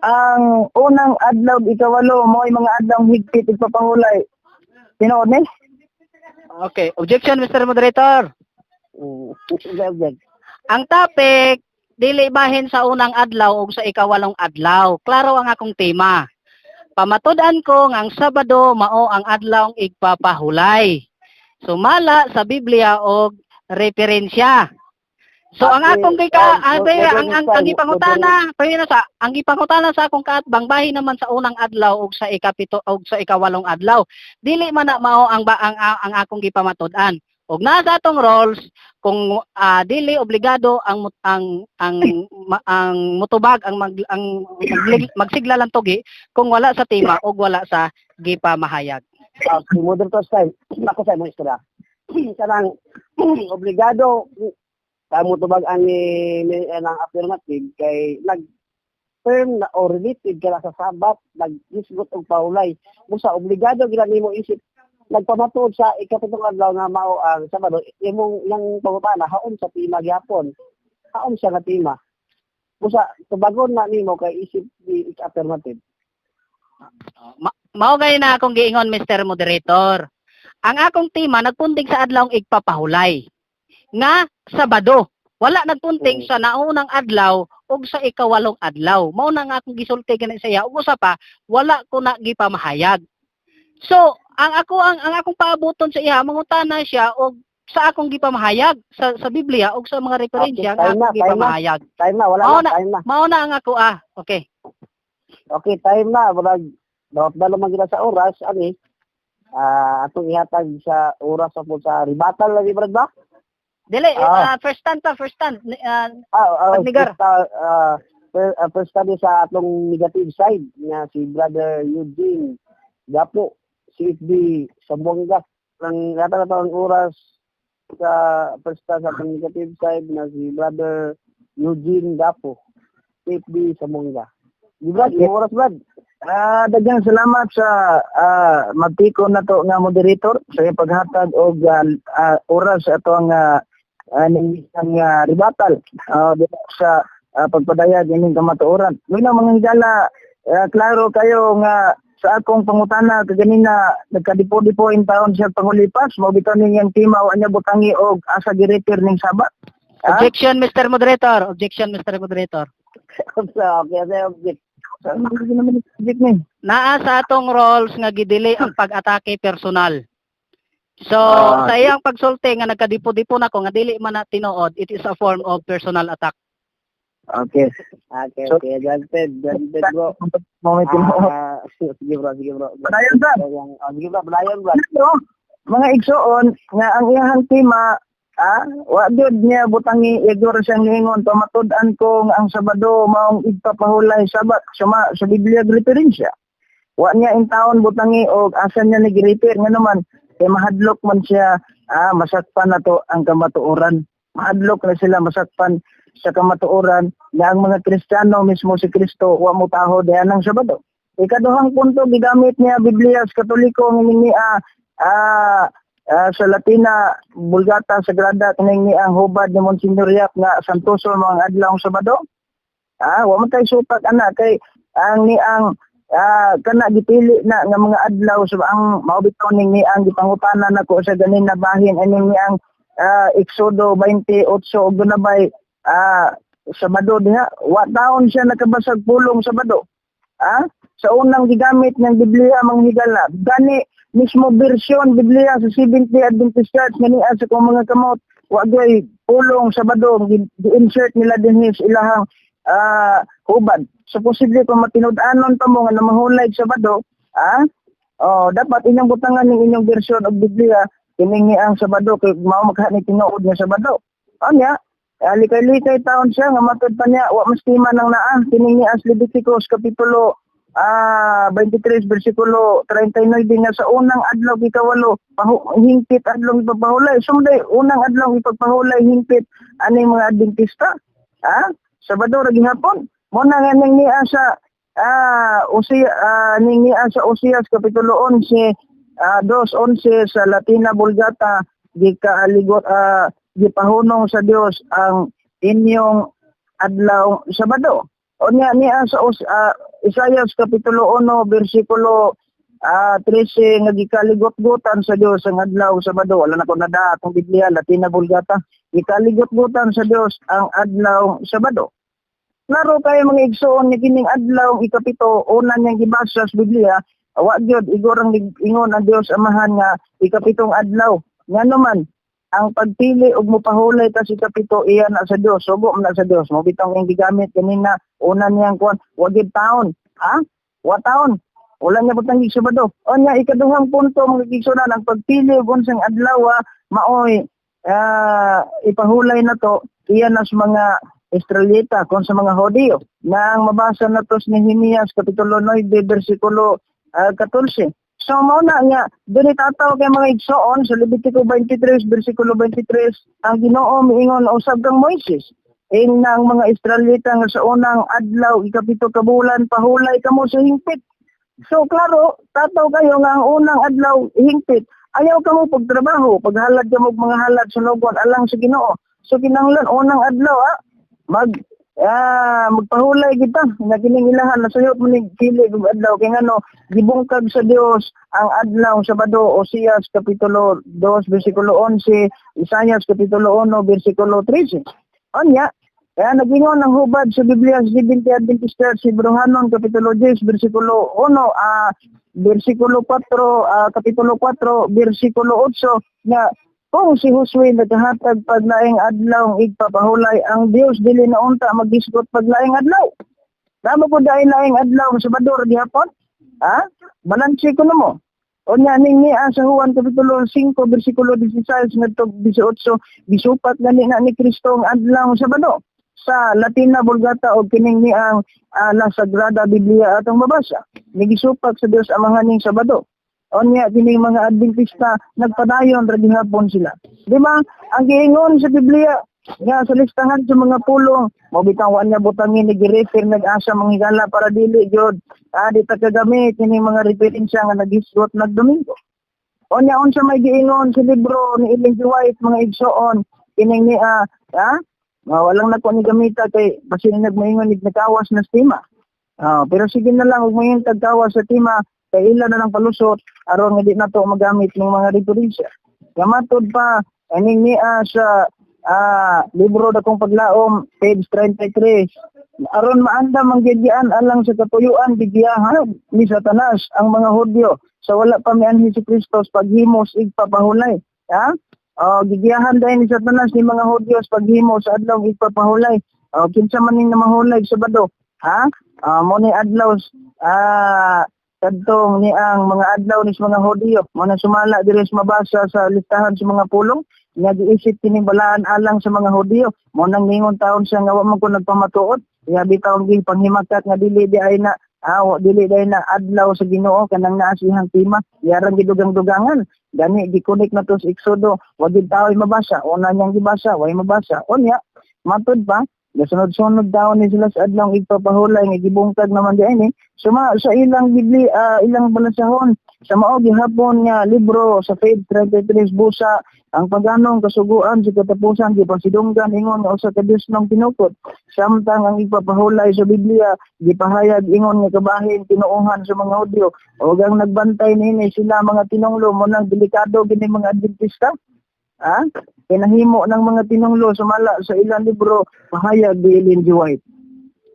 Speaker 4: ang unang adlaw ikawalo mo'y mga adlaw higpit igpapahulay. Tinuod ni?
Speaker 3: Okay, objection, Mr. Moderator.
Speaker 2: Object.
Speaker 3: Ang topic dili bahin sa unang adlaw o sa ikawalong adlaw. Klaro ang akong tema. Pamatud-an ko nga ang Sabado mao ang adlaw igpapahulay. Sumala sa Biblia og referensya. So ang akong gika ang ang gipangutana, pwede na sa ang gipangutana sa akong kaatbang bahin naman sa unang adlaw og sa ikapito og sa ikawalong adlaw. Dili man na mao ang ba, ang akong gipamatud-an. Og naa sa atong roles kung dili obligado ang mut- ang ma- ang mutubag ang mag, ang maglig- magsigla lang tugi kung wala sa tema og wala sa gipamahayag.
Speaker 2: Okay, moderator style. Ako sa imong istorya. Kanang obligado kamo tubag ang ni ang affirmative kay nag term na o related ka na sa Sabat, naghisgot og paulay. Busa obligado gila nimo isip nagpamatuod sa ikapitong adlaw nga mao ang Sabado, imong yang pangutana haon sa tema gyapon. Haon siya nga tema. Busa tubagon na nimo kay isip di affirmative.
Speaker 3: Mao gay na akong giingon, Mr. Moderator. Ang akong tema nagpunting sa adlawng igpapahulay nga Sabado. Wala nagpunting sa naunang adlaw ug sa ikawalong adlaw. Mao na nga akong gisulti gani sa iya. Ug usa pa, wala ko na gipamahayag. So, ang akong paabuton sa iya, mangutana siya og sa akong gipamahayag sa Biblia ug sa mga referensya
Speaker 2: Okay,
Speaker 3: nga
Speaker 2: time na,
Speaker 3: akong
Speaker 2: time na.
Speaker 3: gipamahayag.
Speaker 2: Time na, wala
Speaker 3: Mao
Speaker 2: na, time na.
Speaker 3: Mao na ang ako ah. Okay.
Speaker 2: Okay, time na. Murag, dawat na lang sa oras, ani. Atong ihatag sa oras sa po sa rebuttal lagi, brad ba?
Speaker 3: Dili,
Speaker 4: Ah.
Speaker 3: first stand pa, first stand. Pagnigar.
Speaker 2: First study sa atong negative side nga si Brother Eugene Gapo, CFD Zamboanga. Ang yata na ang oras sa first stand sa atong negative side na si Brother Eugene Gapo, CFD Zamboanga. Di Brad,
Speaker 4: Okay.
Speaker 2: yung oras, Brad.
Speaker 4: Daghang salamat sa magtiko na to nga moderator sa iyong paghatag og oras sa atong ning isang rebuttal dito sa pagpadayag ining kamatuoran. Bueno, mga higala, klaro kayo nga sa akong pangutana kaganina nagkadipo-dipo in taon siya pangulipas mao bitaw ning tema wa niya butangi og asa gi-refer ning Sabat. Ah?
Speaker 3: Objection, Mr. Moderator. Objection, Mr. Moderator.
Speaker 2: Okay.
Speaker 4: Sa mga naman ni subject ni.
Speaker 3: Naa sa atong roles nga gidili ang pag-atake personal. So, sa iyang pagsulti nga nagkadipo-dipo na ko nga dili man na tinuod, it is a form of personal attack.
Speaker 4: Okay.
Speaker 2: Okay,
Speaker 4: So-
Speaker 2: okay. Granted, granted, bro.
Speaker 4: Mo may tinuod.
Speaker 2: Sige, bro, sige, bro.
Speaker 4: Padayon ta.
Speaker 2: Sige, bro, padayon, bro.
Speaker 4: Ano, mga igsoon nga ang iyahang tema wa gyud niya butangi igor siyang niingon pamatud-an ko nga ang Sabado maong igpapahulay Sabat sa Biblia referensya. Wa niya intawon butangi og asa niya ni gi-refer, nga naman kay mahadlok man siya masakpan nato ang kamatuoran. Mahadlok na sila masakpan sa kamatuoran nga ang mga Kristiyano mismo si Kristo wa mo taho diyan ang Sabado. Ikaduhang punto, gigamit niya Biblia sa Katoliko nga ni Sa Latina Vulgata Sagrada kining ni ang hubad ni Monsignor Yap nga santoso mga adlaw Sabado. Wa man tay supak ana kay ang ni ang kana gipili na nga mga adlaw sa ang mao bitaw ning ni ang gipangutana nako sa ganin na bahin aning ni ang Exodo 28 ug dunabay Sabado diha wa taon siya nakabasag pulong Sabado. Sa unang gigamit ng Biblia mga higala gani mismo bersyon Biblia sa Seventh-day Adventist Church nga niya sa kong mga kamot wa gyud pulong Sabado, gi-insert nila dinhi sa ilahang hubad. So posible kung matinud-anon pa mo nga namahulay Sabado, oh, dapat inyong butangan ning inyong bersyon og Biblia kining ni ang Sabado kay mao makaha ni tinuod nga Sabado. Anya, likay-likay taon siya nga matud pa niya wa mas tima nang naa kining ni as Leviticus kapitulo 23 bersikulo 39 nga sa unang adlaw ikawalo hingpit adlaw ipagpahulay. Sumday unang adlaw ipagpahulay hingpit aning mga Adventista. Sabado ra gihapon. Mo na nga ning niya sa Usia ning niya sa Osias kapitulo 11 2:11 sa Latina Vulgata gikaaligot gipahunong sa Dios ang inyong adlaw Sabado. O niya niya sa Isaias kapitulo 1 bersikulo 13 nga gikaligot-gutan sa Dios ang adlaw Sabado. Wala na ko nada akong Biblia Latina Vulgata. Gikaligot-gutan sa Dios ang adlaw Sabado. Klaro kayo mga igsoon ni kining adlaw ikapito una niyang gibasa sa Biblia, wa gyud igorang ingon ang Dios Amahan nga ikapitong adlaw. Ngano man ang pagpili og mopahulay ta sa ikapito iya na sa Dios, sugo man na sa Dios. Mo bitong iyang gigamit kanina una niyang kuan, wa gyud taon, ha? Wa taon. Wala niya butang Sabado. O niya ikaduhang punto mga igsoon, ang pagpili og unsang adlaw maoy ipahulay na to iya na sa mga Israelita kon sa mga Hudiyo. Na ang mabasa na to sa Nehemias kapitulo 9 bersikulo 14. So mao na nga diri tataw kay mga igsoon sa Levitico 23 bersikulo 23 ang Ginoo miingon usab kang Moises ing ang mga Israelita nga sa unang adlaw ikapito ka bulan pahulay kamo sa hingpit. So klaro tataw kayo nga ang unang adlaw hingpit ayaw kamo pagtrabaho, paghalad kamo og mga halad sunogon alang sa Ginoo. So kinahanglan unang adlaw magpahulay kita nga kining ilahan nasayop man ni pili og adlaw kay ngano gibungkag sa Dios ang adlaw Sabado. Osias kapitulo 2 bersikulo 11, Isaias kapitulo 1 bersikulo 13. Anya, kaya nagingon ang hubad sa Biblia sa Seventh-day Adventist Church si Bruhanon kapitulo 10 bersikulo 1 bersikulo 4 kapitulo 4 bersikulo 8 nga kung si Josue naghatag paglaing adlaw igpapahulay ang Dios dili na unta magisgot paglaing adlaw. Tama po dahil laing adlaw Sabado ra gihapon? Balanse ko namo. O niya ning niya sa Juan kapitulo 5 bersikulo 16 ngadto 18 gisupat gani na ni Kristo ang adlaw Sabado. Sa Latina Vulgata o kining ni ang La Sagrada Biblia atong mabasa. Nigisupak sa Dios Amahan ning Sabado. O niya kining mga Adventista nagpadayon ra gihapon sila. Di ba? Ang giingon sa Biblia nga sa listahan sa mga pulong, mo bitang wa niya butangin ni girefer nag-asa mga higala para dili gyud di ta kagamit kining mga referensya nga nagisgot nagdomingo. O niya unsa may giingon sa libro ni Ellen G. White mga igsoon kining ni walang nako ni gamita kay basin nagmoingon ni nakawas na stima. Pero sige na lang ug moingon tagkawas sa tema kay ila na lang palusot aron nga di nato magamit ng mga referensya. Kamatod pa aning niya sa libro dakong paglaom page 33 aron maandam ang gigyaan alang sa katuyuan gigiyahan ni Satanas ang mga Hudyo sa wala pa mianhi si Kristo paghimos igpapahulay. Gigiyahan dahil ni Satanas ni mga Hudyo sa paghimos sa adlaw igpapahulay. Kinsa man ning namahulay Sabado? Mo ni adlaw kadtong ni ang mga adlaw ni mga Hudiyo mo na sumala diri sa mabasa sa listahan sa mga pulong nga giisip kining balaan alang sa mga Hudiyo mo nang ningon taon siya nga wa man ko nagpamatuod nga bitaw gi panghimakat nga dili di ay na dili di ay na adlaw sa Ginoo kanang naa siyang tema yarang gidugang-dugangan gani gikunik na to sa Exodo wa gid taoy mabasa una niyang gibasa way mabasa unya matud pa Gasunod-sunod daw ni sila sa adlaw igpapahulay nga gibungkag naman di ini. Suma sa ilang Biblia, ilang balasahon Sa mao gihapon nga libro sa page 33 busa ang paganong kasuguan sa katapusan gipasidunggan ingon nga usa ka Dios ng tinukot, samtang ang ipapahulay sa Biblia gipahayag ingon nga kabahin tinuohan sa mga Hudyo ug ang nagbantay niini sila mga tinunglo. Mo nang delikado gini mga Adventista. Ha? Pinahimo ng mga tinunglo sumala sa ilang libro pahayag ni Ellen G. White.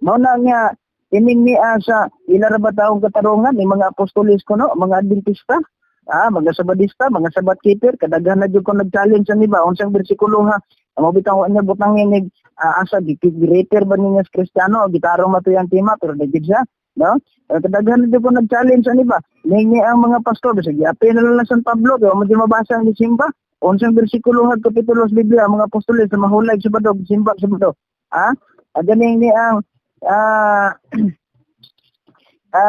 Speaker 4: Mao na nga ining niya sa ila ra ba taong katarungan ni mga apostolis kuno, mga Adventista, mga Sabadista, mga Sabat keeper, kadaghan na jud ko nag-challenge sa iba unsang bersikulo ha. Amo bitaw wa niya butang inig asa gi-greater ba niya sa Kristiyano, gitarong mato yang tema pero di gid siya, no? Kadaghan na jud ko nag-challenge sa iba. Ning ang mga pastor bisag giapil na lang San Pablo kay wa man mabasa ang simba. Unsang bersikulo ha kapitulo sa Biblia mga apostolis na mahulay sa Sabado, simba sa Sabado. Ah, ganing ni ang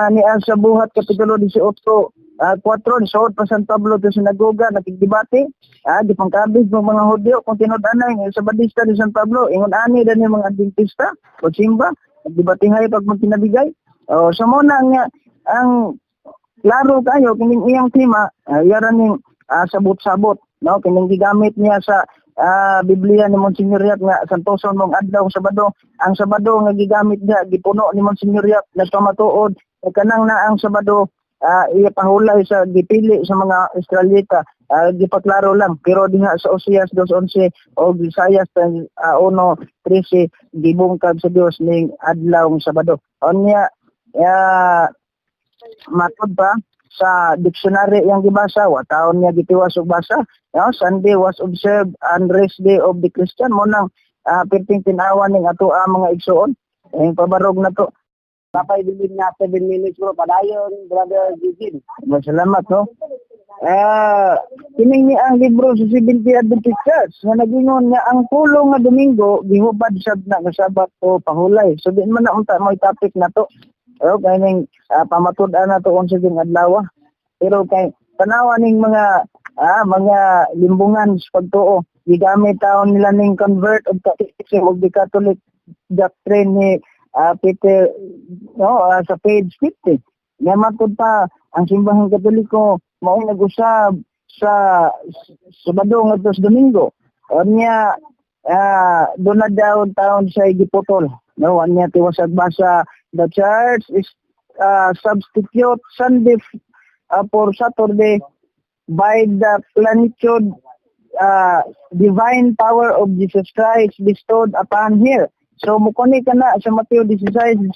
Speaker 4: ni ang sa Buhat kapitulo 18 4 suod pa San Pablo sa sinagoga nakigdebate, gipangkabig ng mga Hudyo kung tinud-anay nga Sabadista ni San Pablo ingon ani dan mga Adventista o simba nagdebatehay pag magkinabigay. Oh, so mo na nga ang klaro kayo kining iyang tema, yara ning sabot-sabot, no, kining gigamit niya sa Biblia ni Monsignor Yap nga santoson mong adlaw Sabado. Ang Sabado nga gigamit niya gipuno ni Monsignor Yap nagpamatuod kanang na ang Sabado ipahulay sa gipili sa mga Israelita, gipaklaro lang pero diha sa Oseas 2:11 o Isaias 1:13 gibungkag sa Dios ning adlaw Sabado. Unya matod pa sa dictionary yang gibasa, wa taon niya gitiwas og basa, no? Sunday was observed and rest day of the Christian. Mo nang perting tin-awan ning ato ang mga igsuon ang pabarog na to.
Speaker 2: Papay bilin nga 7 minutes bro, padayon Brother Eugene.
Speaker 4: Salamat, no. Kining ni ang libro sa Seventh Adventist Church nga nagingon nga ang pulong nga Domingo gihubad sab na nga Sabat o pahulay. So di man na unta mo topic na to. O kay ning pamatud-an na to unsa gyud adlaw. Pero kay tanawa ning mga mga limbungan sa pagtuo, gigamit taon nila ning Convert of Catechism of the Catholic Doctrine ni Peter, no, sa page 50. Nga matud pa ang simbahang Katoliko mao nag-usab sa Sabado ngadto sa Domingo. Unya doon na daw taon sa giputol. No, unya tiwasag basa the church is substitute Sunday for Saturday by the plenitude divine power of Jesus Christ bestowed upon her. So mukuni ka na sa Mateo 16:19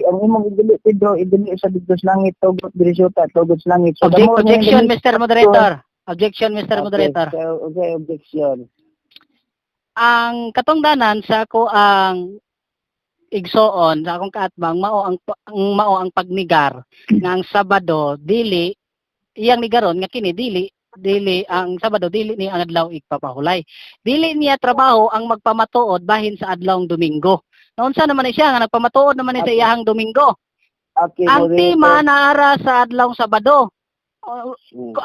Speaker 4: ang imong idili Pedro idili sa dito sa langit, tugot diri sa yuta, tugot sa langit. So
Speaker 3: Objection, Mr. Moderator. Objection, Mr.
Speaker 2: Okay,
Speaker 3: Moderator.
Speaker 2: So, okay, objection.
Speaker 3: Ang katungdanan sa ako ang igsoon sa akong kaatbang mao ang pagnigar nga ang Sabado dili iyang nigaron nga kini dili dili ang Sabado dili ni ang adlaw igpapahulay. Dili niya trabaho ang magpamatuod bahin sa adlawng Domingo. Naunsa naman ni siya nga nagpamatuod naman ni sa iyahang Domingo.
Speaker 2: Okay,
Speaker 3: Ang
Speaker 2: moderator.
Speaker 3: tema naara sa adlawng Sabado.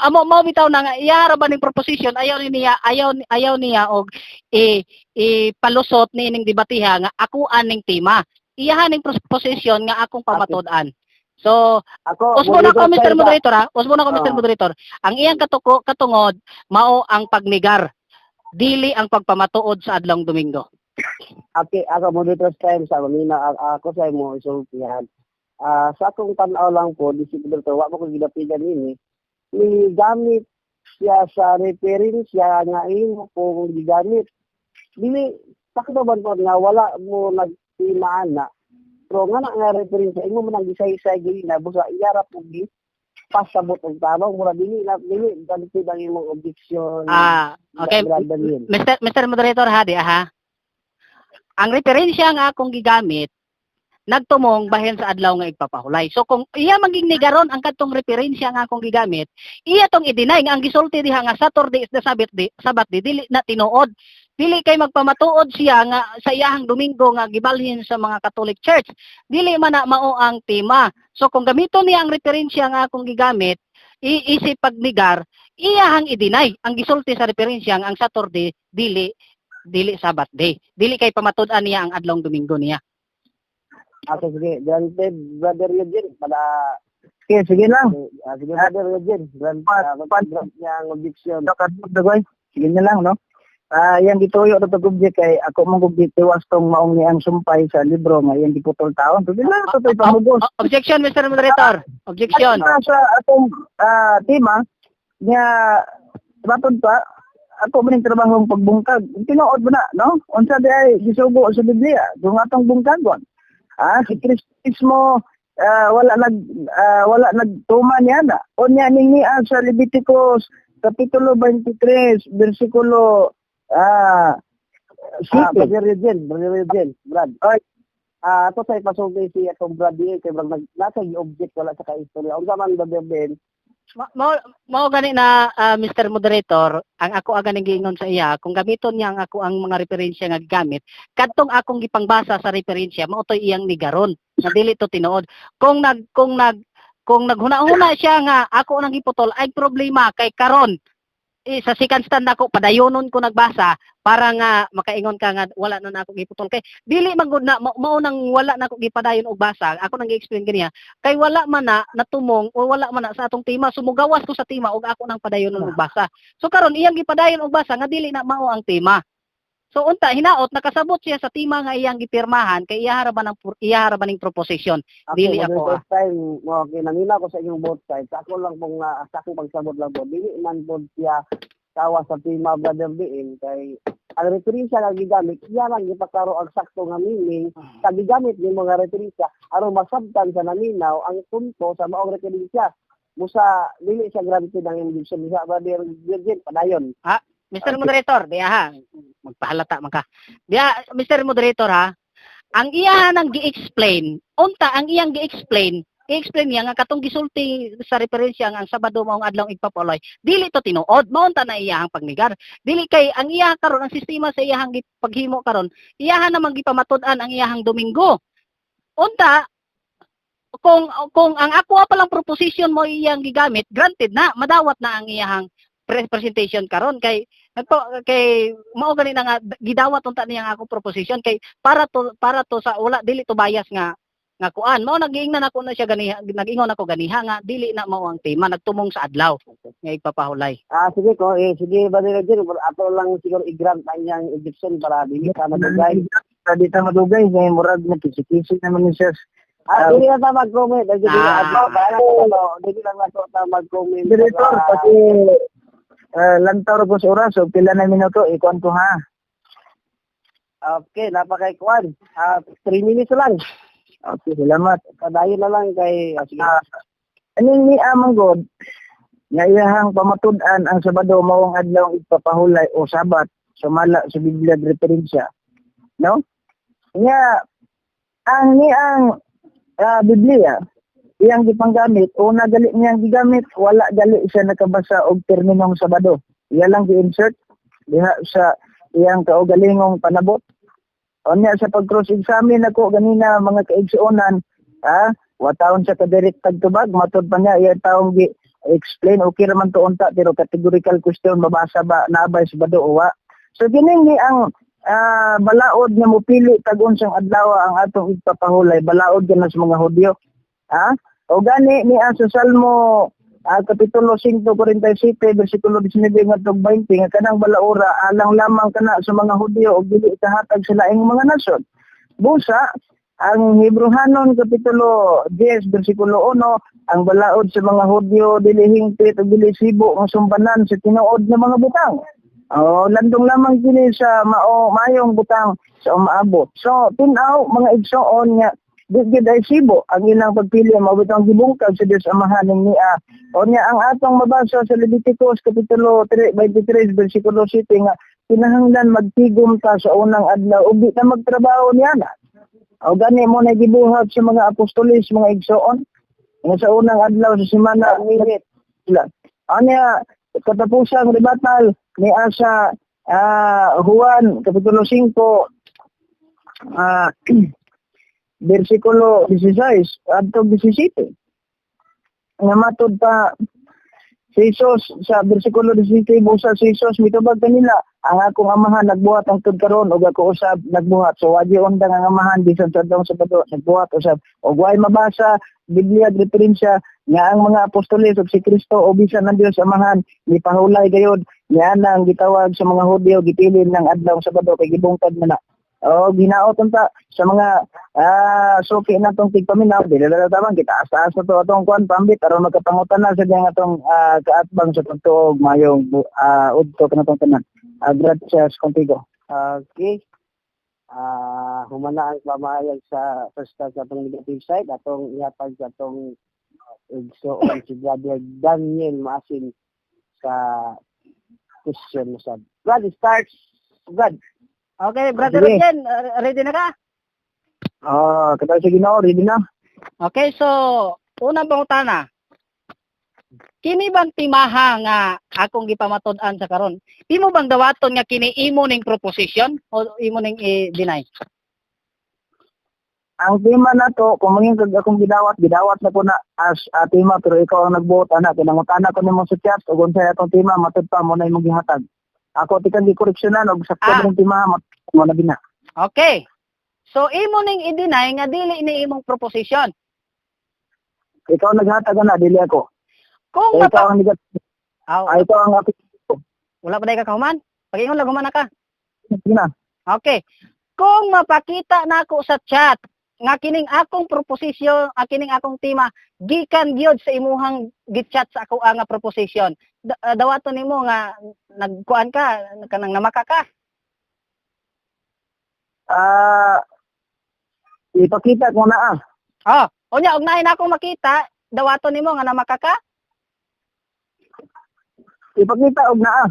Speaker 3: Amo mao bitaw na nga iya ra ba ning proposition, ayaw niya ayaw ayaw niya og i ipalusot ni ining debatiha nga ako aning tema. Iyahan ning proposition nga akong pamatud-an. So,
Speaker 2: Ako,
Speaker 3: usbo na ko Mr.
Speaker 2: moderator,
Speaker 3: Moderator ha. Usbo na ko Mr. Moderator. Ang iyang katungod mao ang pagnegar, dili ang pagpamatuod sa adlawng Domingo.
Speaker 2: Okay, ako moderator style sa mamina ako sa imo isultihan. Sa akong tan-aw lang po, di si moderator, wa mo ko gidapigan nini. Ni gamit siya sa referensya nga imo kung gigamit. Dili sakto ba to nga wala mo nagtimaan na. Pero nga na nga referensya imo man ang gisay-isay gini na busa iyara po gi pasabot og tabang mura dili na dili ganito ang imong objection.
Speaker 3: Okay.
Speaker 2: Daniel.
Speaker 3: Mr. Moderator ha, di ha. Ang referensya nga akong gigamit nagtumong bahin sa adlaw nga igpapahulay. So kung iya maging negaron ang kadtong referensya nga akong gigamit, iya tong i-deny nga ang gisulti diha nga Saturday is the Sabbath day, Sabbath day dili na tinuod. Dili kay magpamatuod siya nga sa iyahang Domingo nga gibalhin sa mga Catholic Church. Dili man na mao ang tema. So kung gamiton niya ang referensya nga akong gigamit, iisip pagnegar, iyahang i-deny ang gisulti sa referensya nga ang Saturday dili dili Sabbath day. Dili kay pamatud-an niya ang adlawng Domingo niya.
Speaker 2: Okay, sige. Granted, Brother Eugene, para
Speaker 4: Okay, sige lang.
Speaker 2: Okay, sige, Brother Eugene, grant, grant niya ang objection.
Speaker 4: Dugoy. Sige na lang, no? Yang gituyo na pag object kay ako mong gugit tiwas tong maong niyang sumpay sa libro nga iyang giputol taon. Sige lang, ito to'y pamugos.
Speaker 3: Objection, Mr. Moderator. Objection.
Speaker 4: At sa atong tema nga matod pa ako man ning trabahong pagbungkag. Tinuod mo na, no? Unsa di ay gisugo sa Biblia kung atong bungkagon. Si Kristismo wala nagtuman niya na. Unya ning niya sa Leviticus kapitulo 23 bersikulo 7.
Speaker 2: Brother Eugene, Brother Eugene, Brad.
Speaker 4: Ay.
Speaker 2: Ato sa ipasulti si atong Brad DA kay brad nasa gi-object wala sa ka-istorya. Unsa man, Brother Ben?
Speaker 3: Mao gani na Mr. Moderator, ang ako aga ning giingon sa iya, kung gamiton niya ang ako ang mga referensya nga gigamit, kadtong akong gipangbasa sa referensya mao toy iyang nigaron nga dili to tinuod. Kung naghuna-huna siya nga ako nang giputol ay problema kay karon sa second stand nako padayonon ko nagbasa para nga makaingon ka nga wala na nako giputol kay dili man gud na mao nang wala nako gipadayon og basa. Ako nang gi-explain ganiya kay wala man na natumong o wala man na sa atong tema, so mugawas ko sa tema og ako nang padayonon og basa. So karon iyang gipadayon og basa nga dili na mao ang tema. So unta hinaot nakasabot siya sa tema nga iyang gipirmahan kay iya ra ba ng iya ra ba ning proposition.
Speaker 2: Okay,
Speaker 3: Dili ako,
Speaker 2: first time, okay, namina ko sa inyong both sides. Ako lang pong sa akong pagsabot lang po. Dili man po siya tawa sa tema, Brother BM, kay ang referensya nga gigamit, iya lang gipaklaro ang sakto nga meaning sa gigamit ni mga referensya aron masabtan sa naminaw ang punto sa maong referensya. Musa dili siya granted ang objection sa Brother Eugene, padayon.
Speaker 3: Mr. Moderator, diya ha, magpahalata man ka. Diya, Mr. Moderator ha, ang iya nang gi-explain, unta ang iyang gi-explain, i-explain niya nga katong gisulti sa referensya nga ang Sabado maong adlaw igpapuloy, dili to tinuod, maunta na iyahang pagnigar. Dili kay ang iya karon ang sistema sa iyahang paghimo karon, iyahan namang gipamatud-an ang iyahang Domingo. Unta kung ang ako pa lang proposition mo iyang gigamit, granted na, madawat na ang iyahang presentation karon kay nagpo kay mao gani na nga gidawat unta niya ang akong proposition kay para to sa wala dili to bias nga nga kuan mao nagiingnan ako na siya ganiha, nag-ingon ako ganiha nga dili na mao ang tema nagtumong sa adlaw nga igpapahulay.
Speaker 2: Sige ko, sige, Brother Eugene, ato lang siguro i-grant ang iyang objection para dili ka madugay.
Speaker 4: Di ta madugay kay murag na kisi-kisi naman ni siya.
Speaker 2: Dili na ta mag-comment. Dili dili lang na ta mag-comment.
Speaker 4: Director, pati lantaw ko sa oras, so pila na minuto, ikuan ko ha.
Speaker 2: Okay, napakay-kuan. 3 minutes lang.
Speaker 4: Okay, salamat.
Speaker 2: Padayon na lang kay sige.
Speaker 4: Aning ni Amang God, nga iyahang pamatud-an ang Sabado mao ang adlaw igpapahulay o Sabat sumala sa Biblia referensya. No? Nga ang niang Biblia iyang gipanggamit, una gali niyang gigamit, wala gali siya nakabasa og terminong Sabado. Iya lang gi-insert diha sa iyang kaugalingong panabot. Unya sa pag-cross-examine ako ganina mga kaigsuonan, wa taon siya ka-direct tagtubag, matod pa niya iya taong gi-explain, okay raman to unta pero categorical question mabasa ba naabay Sabado o wa. So kining ni ang balaod nga mopili tag unsang adlaw ang atong igpapahulay, balaod kana sa mga Hudyo. O gani niya sa Salmo kapitulo 147 bersikulo 19 ngadtong 20 nga kanang balaora alang lamang kana sa mga Hudyo ug dili ikahatag sa laing mga nasod. Busa ang Hebrehanon kapitulo 10 bersikulo 1 ang balaod sa mga Hudyo dili hingpit ug dili sibo nga sumbanan sa tinuod nga mga butang. O landong lamang kini sa mao mayong butang sa umaabot. So tin-aw mga igsoon nga di gid ay sibo ang ilang pagpili mao bitong gibungkag sa Dios Amahan ning niya. O niya ang atong mabasa sa Leviticus kapitulo 3, 23 bersikulo 7 nga kinahanglan magtigom ta sa unang adlaw ug di ta magtrabaho niya na. O gani mo na gibuhat sa mga apostoles mga igsoon nga sa unang adlaw sa semana sila. Anya katapusang rebatal ni asa Juan kapitulo 5 bersikulo 16 adto 17 nga matod pa si Jesus sa bersikulo 17 busa si Jesus mitubag kanila ang akong amahan nagbuhat ang tud karon ug ako usab nagbuhat. So wagi undang ang amahan bisan sa adlaw Sabado nagbuhat usab ug way mabasa Biblia referensya Nga ang mga apostoles ug si Kristo o bisan ang Dios Amahan gipahulay gayud niya ang gitawag sa mga Hudyo, gipilin ng adlaw Sabado kay gibungtad man na. O ginaot unta sa mga suki natong tigpaminaw, dili na tabang kita taas na to atong kuan pambit aron magkapangutan na sa diyang atong kaatbang sa pagtuo. Mayong udto kanatong tanan. Gracias contigo.
Speaker 2: Okay. Humana ang pamahayag sa first sa atong negative side, atong ihatag sa atong igsoon si Brother Daniel Maasin sa question mo sa Brad starts. Brad.
Speaker 3: Okay, Brother
Speaker 4: Sige.
Speaker 3: Jen, ready na ka?
Speaker 4: Ah, katay sa Ginoo, ready na.
Speaker 3: Okay, so unang pangutana. Kini bang timaha nga akong gipamatud-an sa karon? Imo bang dawaton nga kini imo ning proposition o imo ning i-deny?
Speaker 4: Ang tema na to, kung mangin kag akong gidawat, gidawat na ko na as tema, pero ikaw ang nagbuot ana, kinangutana ko nimo sa chat ug unsay atong tema, matud pa mo na imong gihatag. Ako tikan gikoreksyonan og sakto ng tema mo na bina.
Speaker 3: Okay. So imo ning i-deny nga dili ni imong proposition.
Speaker 4: Ikaw naghatag ana, dili ako.
Speaker 3: Kung
Speaker 4: Kaya ikaw ang nigat,
Speaker 3: Aw,
Speaker 4: ay, ikaw ang ako
Speaker 3: wala pa day ka kahuman? Pag-ingon lang human na ka.
Speaker 4: na.
Speaker 3: Okay. Kung mapakita nako sa chat nga kining akong proposisyon, kining akong tema gikan gyud sa imuhang gichat sa ako nga proposition. Dawaton nimo nga nagkuan ka, kanang namaka ka.
Speaker 4: Ipakita ko na ah.
Speaker 3: Oh, unya og naay nako makita, dawaton nimo nga namaka ka.
Speaker 4: Ipakita og naa.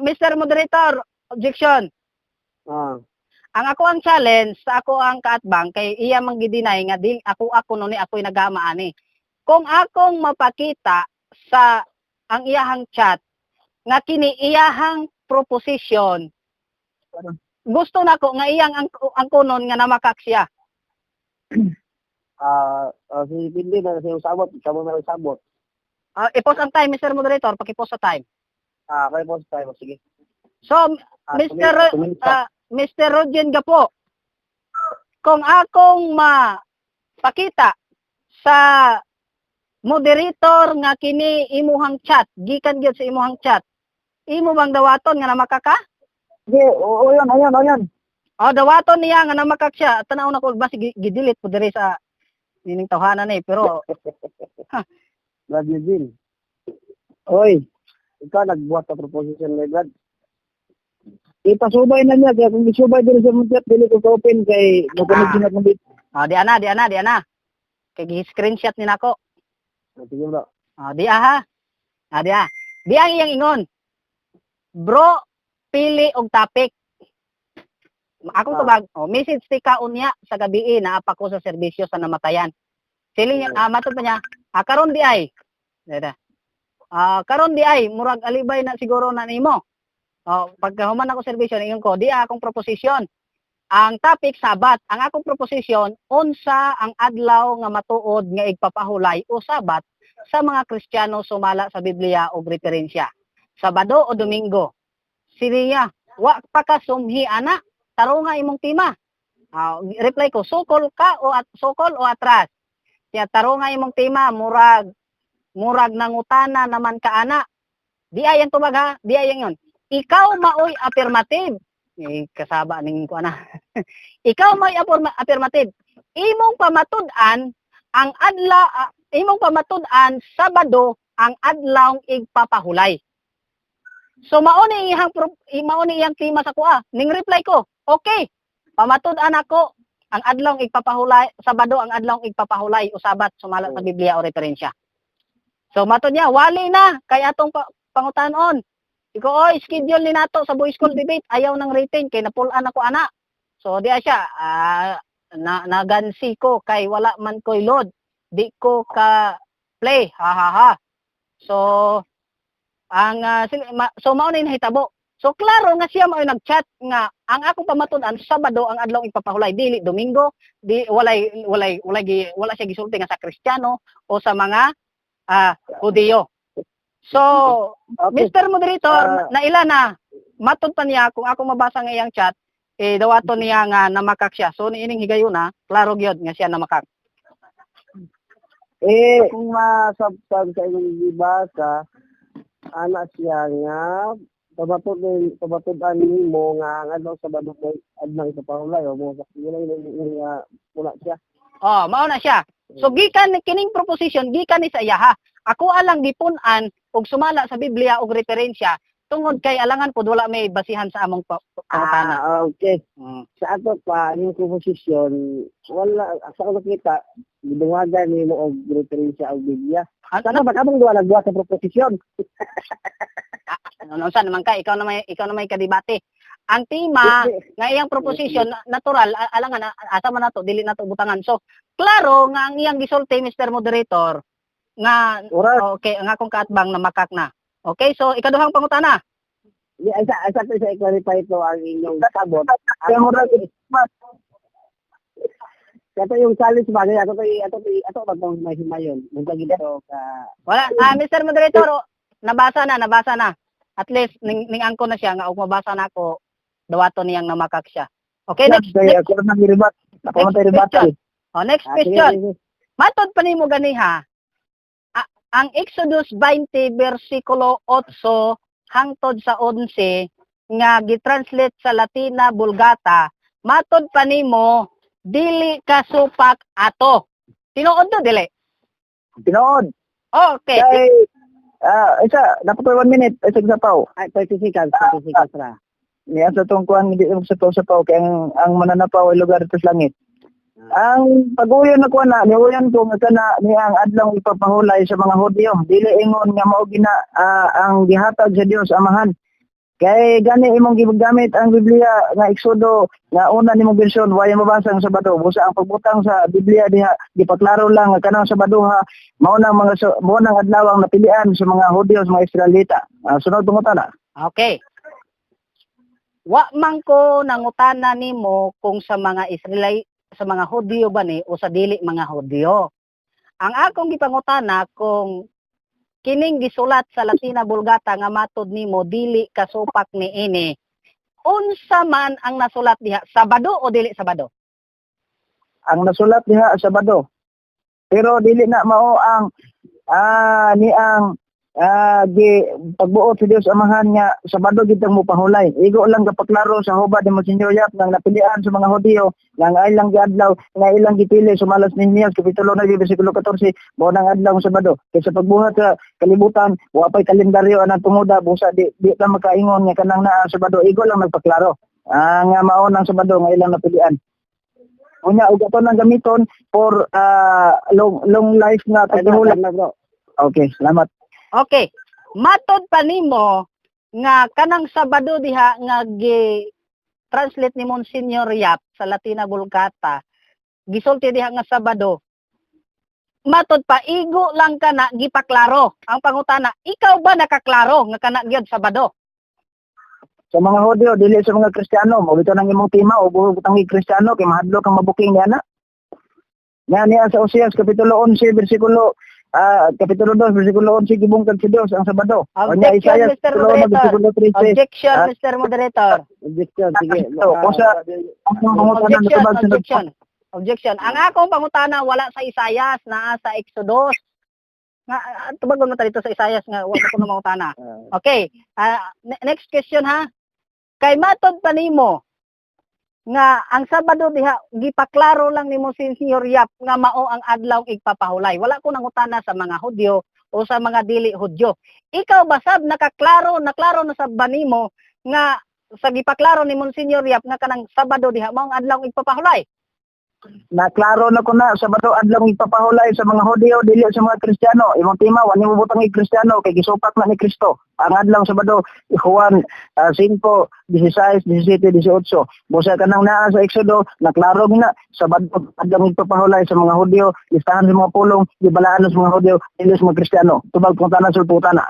Speaker 3: Mr. Moderator, objection. Ang ako ang challenge sa ako ang kaatbang kay iya man gideny nga dili ako ako no ni ako'y nagama ani. Kung akong mapakita sa ang iyahang chat nga kini iyahang proposition, gusto nako nga iyang ang kunon nga namakak siya.
Speaker 2: Si Pindi na siya sabot, ikaw mo na sabot.
Speaker 3: I-post ang time, Mr. Moderator, paki-post sa time.
Speaker 2: Kaya post tayo, sige.
Speaker 3: So, Mr.
Speaker 2: 2 minutes pa.
Speaker 3: Mr. Rodgen Gapo, kung akong mapakita sa moderator nga kini imuhang chat, gikan gyud sa imuhang chat, imo bang dawaton nga namakaka?
Speaker 4: Sige, oo yun, ayun, ayun.
Speaker 3: O dawaton niya nga namakak siya. Tanaw na ko basi gi-delete po diri sa nining tawhana ni, pero
Speaker 2: Brad Eugene,
Speaker 4: Oy,
Speaker 2: ikaw nagbuhat sa proposition ni Brad.
Speaker 4: Ipasubay na niya kaya kung isubay diri sa mong chat dili ko ka-open kay mo-connect na kung dito.
Speaker 3: O di ana, di ana, di ana. Kay gi-screenshot ni nako.
Speaker 2: Sige, bro.
Speaker 3: O di aha. Ah, di ah. Di ang iyang ingon. Bro, pili og topic. Akong tubag, oh, message ti ka unya sa gabi naa pa ko sa serbisyo sa namatayan. Sili niya, matod pa niya, karon di ay. Dada. Karon di ay murag alibay na siguro na nimo. Oh, pagka human ako serbisyo ingon ko, di akong proposition. Ang topic Sabat, ang akong proposition unsa ang adlaw nga matuod nga igpapahulay o Sabat sa mga Kristiyano sumala sa Biblia o referensya. Sabado o Domingo. Siriya, wa pa ka sumhi ana, tarunga imong tema. Reply ko, sukol ka o at sukol o atras. Siya tarunga imong tema, murag murag nangutana naman ka ana. Di ay ang tubag ha, di ay ang yun. Ikaw maoy affirmative. Eh, kasaba ning ko ana. Ikaw maoy affirmative. Imong pamatud-an ang adlaw, imong pamatud-an Sabado ang adlaw igpapahulay. So mao ni iyang tema sa kuha. Ning reply ko, okay. Pamatud-an ako ang adlaw igpapahulay, Sabado ang adlaw igpapahulay o Sabat sumala sa Biblia o referensya. So matod niya, wali na kay atong pangutanon. Iko oy, schedule ni nato sa boys school debate, ayaw ng rating kay napulan ako ana. So di siya, na nagansi ko kay wala man koy load. Di ko ka play, ha ha ha. So ang so mao na yung nahitabo. So klaro nga siya mao nag-chat nga ang akong pamatud-an Sabado ang adlaw ipapahulay, dili Domingo, di walay walay walay wala siya gisulti nga sa Kristiyano o sa mga Hudiyo. So Mr. Moderator, naila na matod pa niya kung ako mabasa nga iyang chat, eh dawaton niya nga namakak siya. So niining higayuna, klaro gyud nga siya namakak.
Speaker 4: Eh,
Speaker 2: Kung masabtan sa imong gibasa, ana siya nga pabatod-an nimo nga ang adlaw Sabado kay adlaw ipapahulay o mo wala nga pula siya.
Speaker 3: Oh, mao na siya. So gikan kining proposition gikan ni sa iyaha. Ako alang gipun-an og sumala sa Biblia og referensya tungod kay alangan pud wala may basihan sa among pangutana.
Speaker 2: Ah, okay. Sa ato pa yung proposition, wala sa ako nakita gidungagan nimo og referensya og Biblia. Sana ba kamong duha nagduha sa proposition?
Speaker 3: Ano unsa naman ka, ikaw na may kadebate. Ang tema nga iyang proposition natural alangan asa man nato dili nato butangan. So klaro nga ang iyang gisulti, Mr. Moderator, nga
Speaker 4: oras.
Speaker 3: Okay, ang akong kaatbang na makak na. Okay, so ikaduhang pangutana.
Speaker 2: Di ay sa sa i-clarify ito ang inyong sabot.
Speaker 4: Kaya murag
Speaker 2: Kato yung challenge ba ato to ato to ato ba tong may himayon. Buntag ito ka
Speaker 3: Wala, Mr. Moderator, oh, nabasa na, nabasa na. At least ning angko na siya nga og mabasa na ako, dawaton niyang namakak siya. Okay, next
Speaker 4: Kaya
Speaker 3: next,
Speaker 4: ako na nag-rebat. Ako man tayo
Speaker 3: next
Speaker 4: rebuttal.
Speaker 3: question. Oh, next
Speaker 2: Ah, sige,
Speaker 3: question.
Speaker 2: sige.
Speaker 3: Matod pa nimo ganiha, ang Exodus 20 versikulo 8 hangtod sa 11 nga gitranslate sa Latina Vulgata, matod pa nimo dili ka supak ato. Tinuod to dili?
Speaker 4: Tinuod.
Speaker 3: Okay.
Speaker 4: Kay isa dapat 1 minute isa sa paw.
Speaker 2: Ay, 30 seconds, 30 seconds ra.
Speaker 4: Niya sa tong kuan hindi mo sa paw sa paw kay ang mananapaw ay lugar dito sa langit. Ang pag-uyon na kuan na niuyon ko nga kana ni ang adlaw ipapahulay sa mga Hudyo. Dili ingon nga mao gina ang gihatag sa Dios Amahan. Kay gani imong gigamit ang Biblia nga Exodo nga una nimong bersyon way mabasa ang Sabado. Busa ang pagbutang sa Biblia diha gipaklaro lang nga kanang Sabadoha mao nang mga mao nang adlaw ang napilian sa mga Hudyo, sa mga Israelita. Sunod pangutana.
Speaker 3: Okay. Wa man ko nangutana nimo kung sa mga Israelite, sa mga Hudyo ba ni o sa dili mga Hudyo. Ang akong gipangutana kung kining gisulat sa Latina Vulgata nga matod nimo dili kasupak ni ini. Unsa man ang nasulat diha, Sabado o dili Sabado?
Speaker 4: Ang nasulat diha Sabado. Pero dili na mao ang ni ang gi pagbuot sa Dios Amahan nga Sabado gid ang mopahulay. Igo lang kapaklaro sa hubad ni Monsignor Yap nang napilian sa mga Hudiyo nga ang ilang giadlaw nga ilang gipili sumalas ni Nehemias kapitulo 9 bersikulo 14 mao nang adlaw ang Sabado. Kay sa pagbuhat sa kalibutan wa pay kalendaryo anang tungoda, busa di ta makaingon nga kanang naa Sabado. Igo lang nagpaklaro nga mao nang Sabado nga ilang napilian. Unya ug ato nang gamiton for long long life nga
Speaker 2: Ay, na,
Speaker 4: pagpahulay.
Speaker 2: na, bro.
Speaker 4: Okay, salamat.
Speaker 3: Okay. Matod pa nimo nga kanang Sabado diha nga gi translate ni Monsignor Yap sa Latina Vulgata, gisulti diha nga Sabado. Matod pa igo lang kana gipaklaro. Ang pangutana, ikaw ba nakaklaro nga kana gyud Sabado?
Speaker 4: Sa mga Hudyo, dili sa mga Kristiyano, mao bitaw nang imong tema o butang Kristiyano kay mahadlok ang mabuking niya na. Nga niya sa Oseas kapitulo 11 bersikulo kapitulo 2 bersikulo 11 gibungkag si Dios ang Sabado. O niya
Speaker 3: Objection,
Speaker 4: Isaiah
Speaker 3: Mr.
Speaker 4: kapitulo 1
Speaker 3: Moderator.
Speaker 4: bersikulo 13.
Speaker 3: Objection, Mr. Moderator.
Speaker 2: Objection, sige.
Speaker 4: So, kung ang pangutana
Speaker 3: Objection,
Speaker 4: natubag sunod.
Speaker 3: objection. Objection. Ang akong pangutana wala sa Isayas, naa sa Exodus. Nga tubagon mo ta dito sa Isayas nga wa ko na mangutana. Okay. Next question ha. Kay matod pa nimo nga ang Sabado diha gipaklaro lang nimo si Senior Yap nga mao ang adlaw igpapahulay. Wala ko nangutana sa mga Hudyo o sa mga dili Hudyo. Ikaw ba sab nakaklaro, naklaro na sab ba nimo nga sa gipaklaro ni Monsignor Yap nga kanang Sabado diha mao ang adlaw igpapahulay?
Speaker 4: Naklaro na ko na Sabado adlaw ipapahulay sa mga Hudyo dili sa mga Kristiyano. Imong tema wa nimo butang Kristiyano kay gisupak na ni Kristo. Ang adlaw Sabado Juan 5, 16, 17, 18. Busa kanang naa sa Exodo naklaro na Sabado adlaw ipapahulay sa mga Hudyo, listahan sa mga pulong, gibalaan sa mga Hudyo dili sa mga Kristiyano. Tubag pangutana sa putana.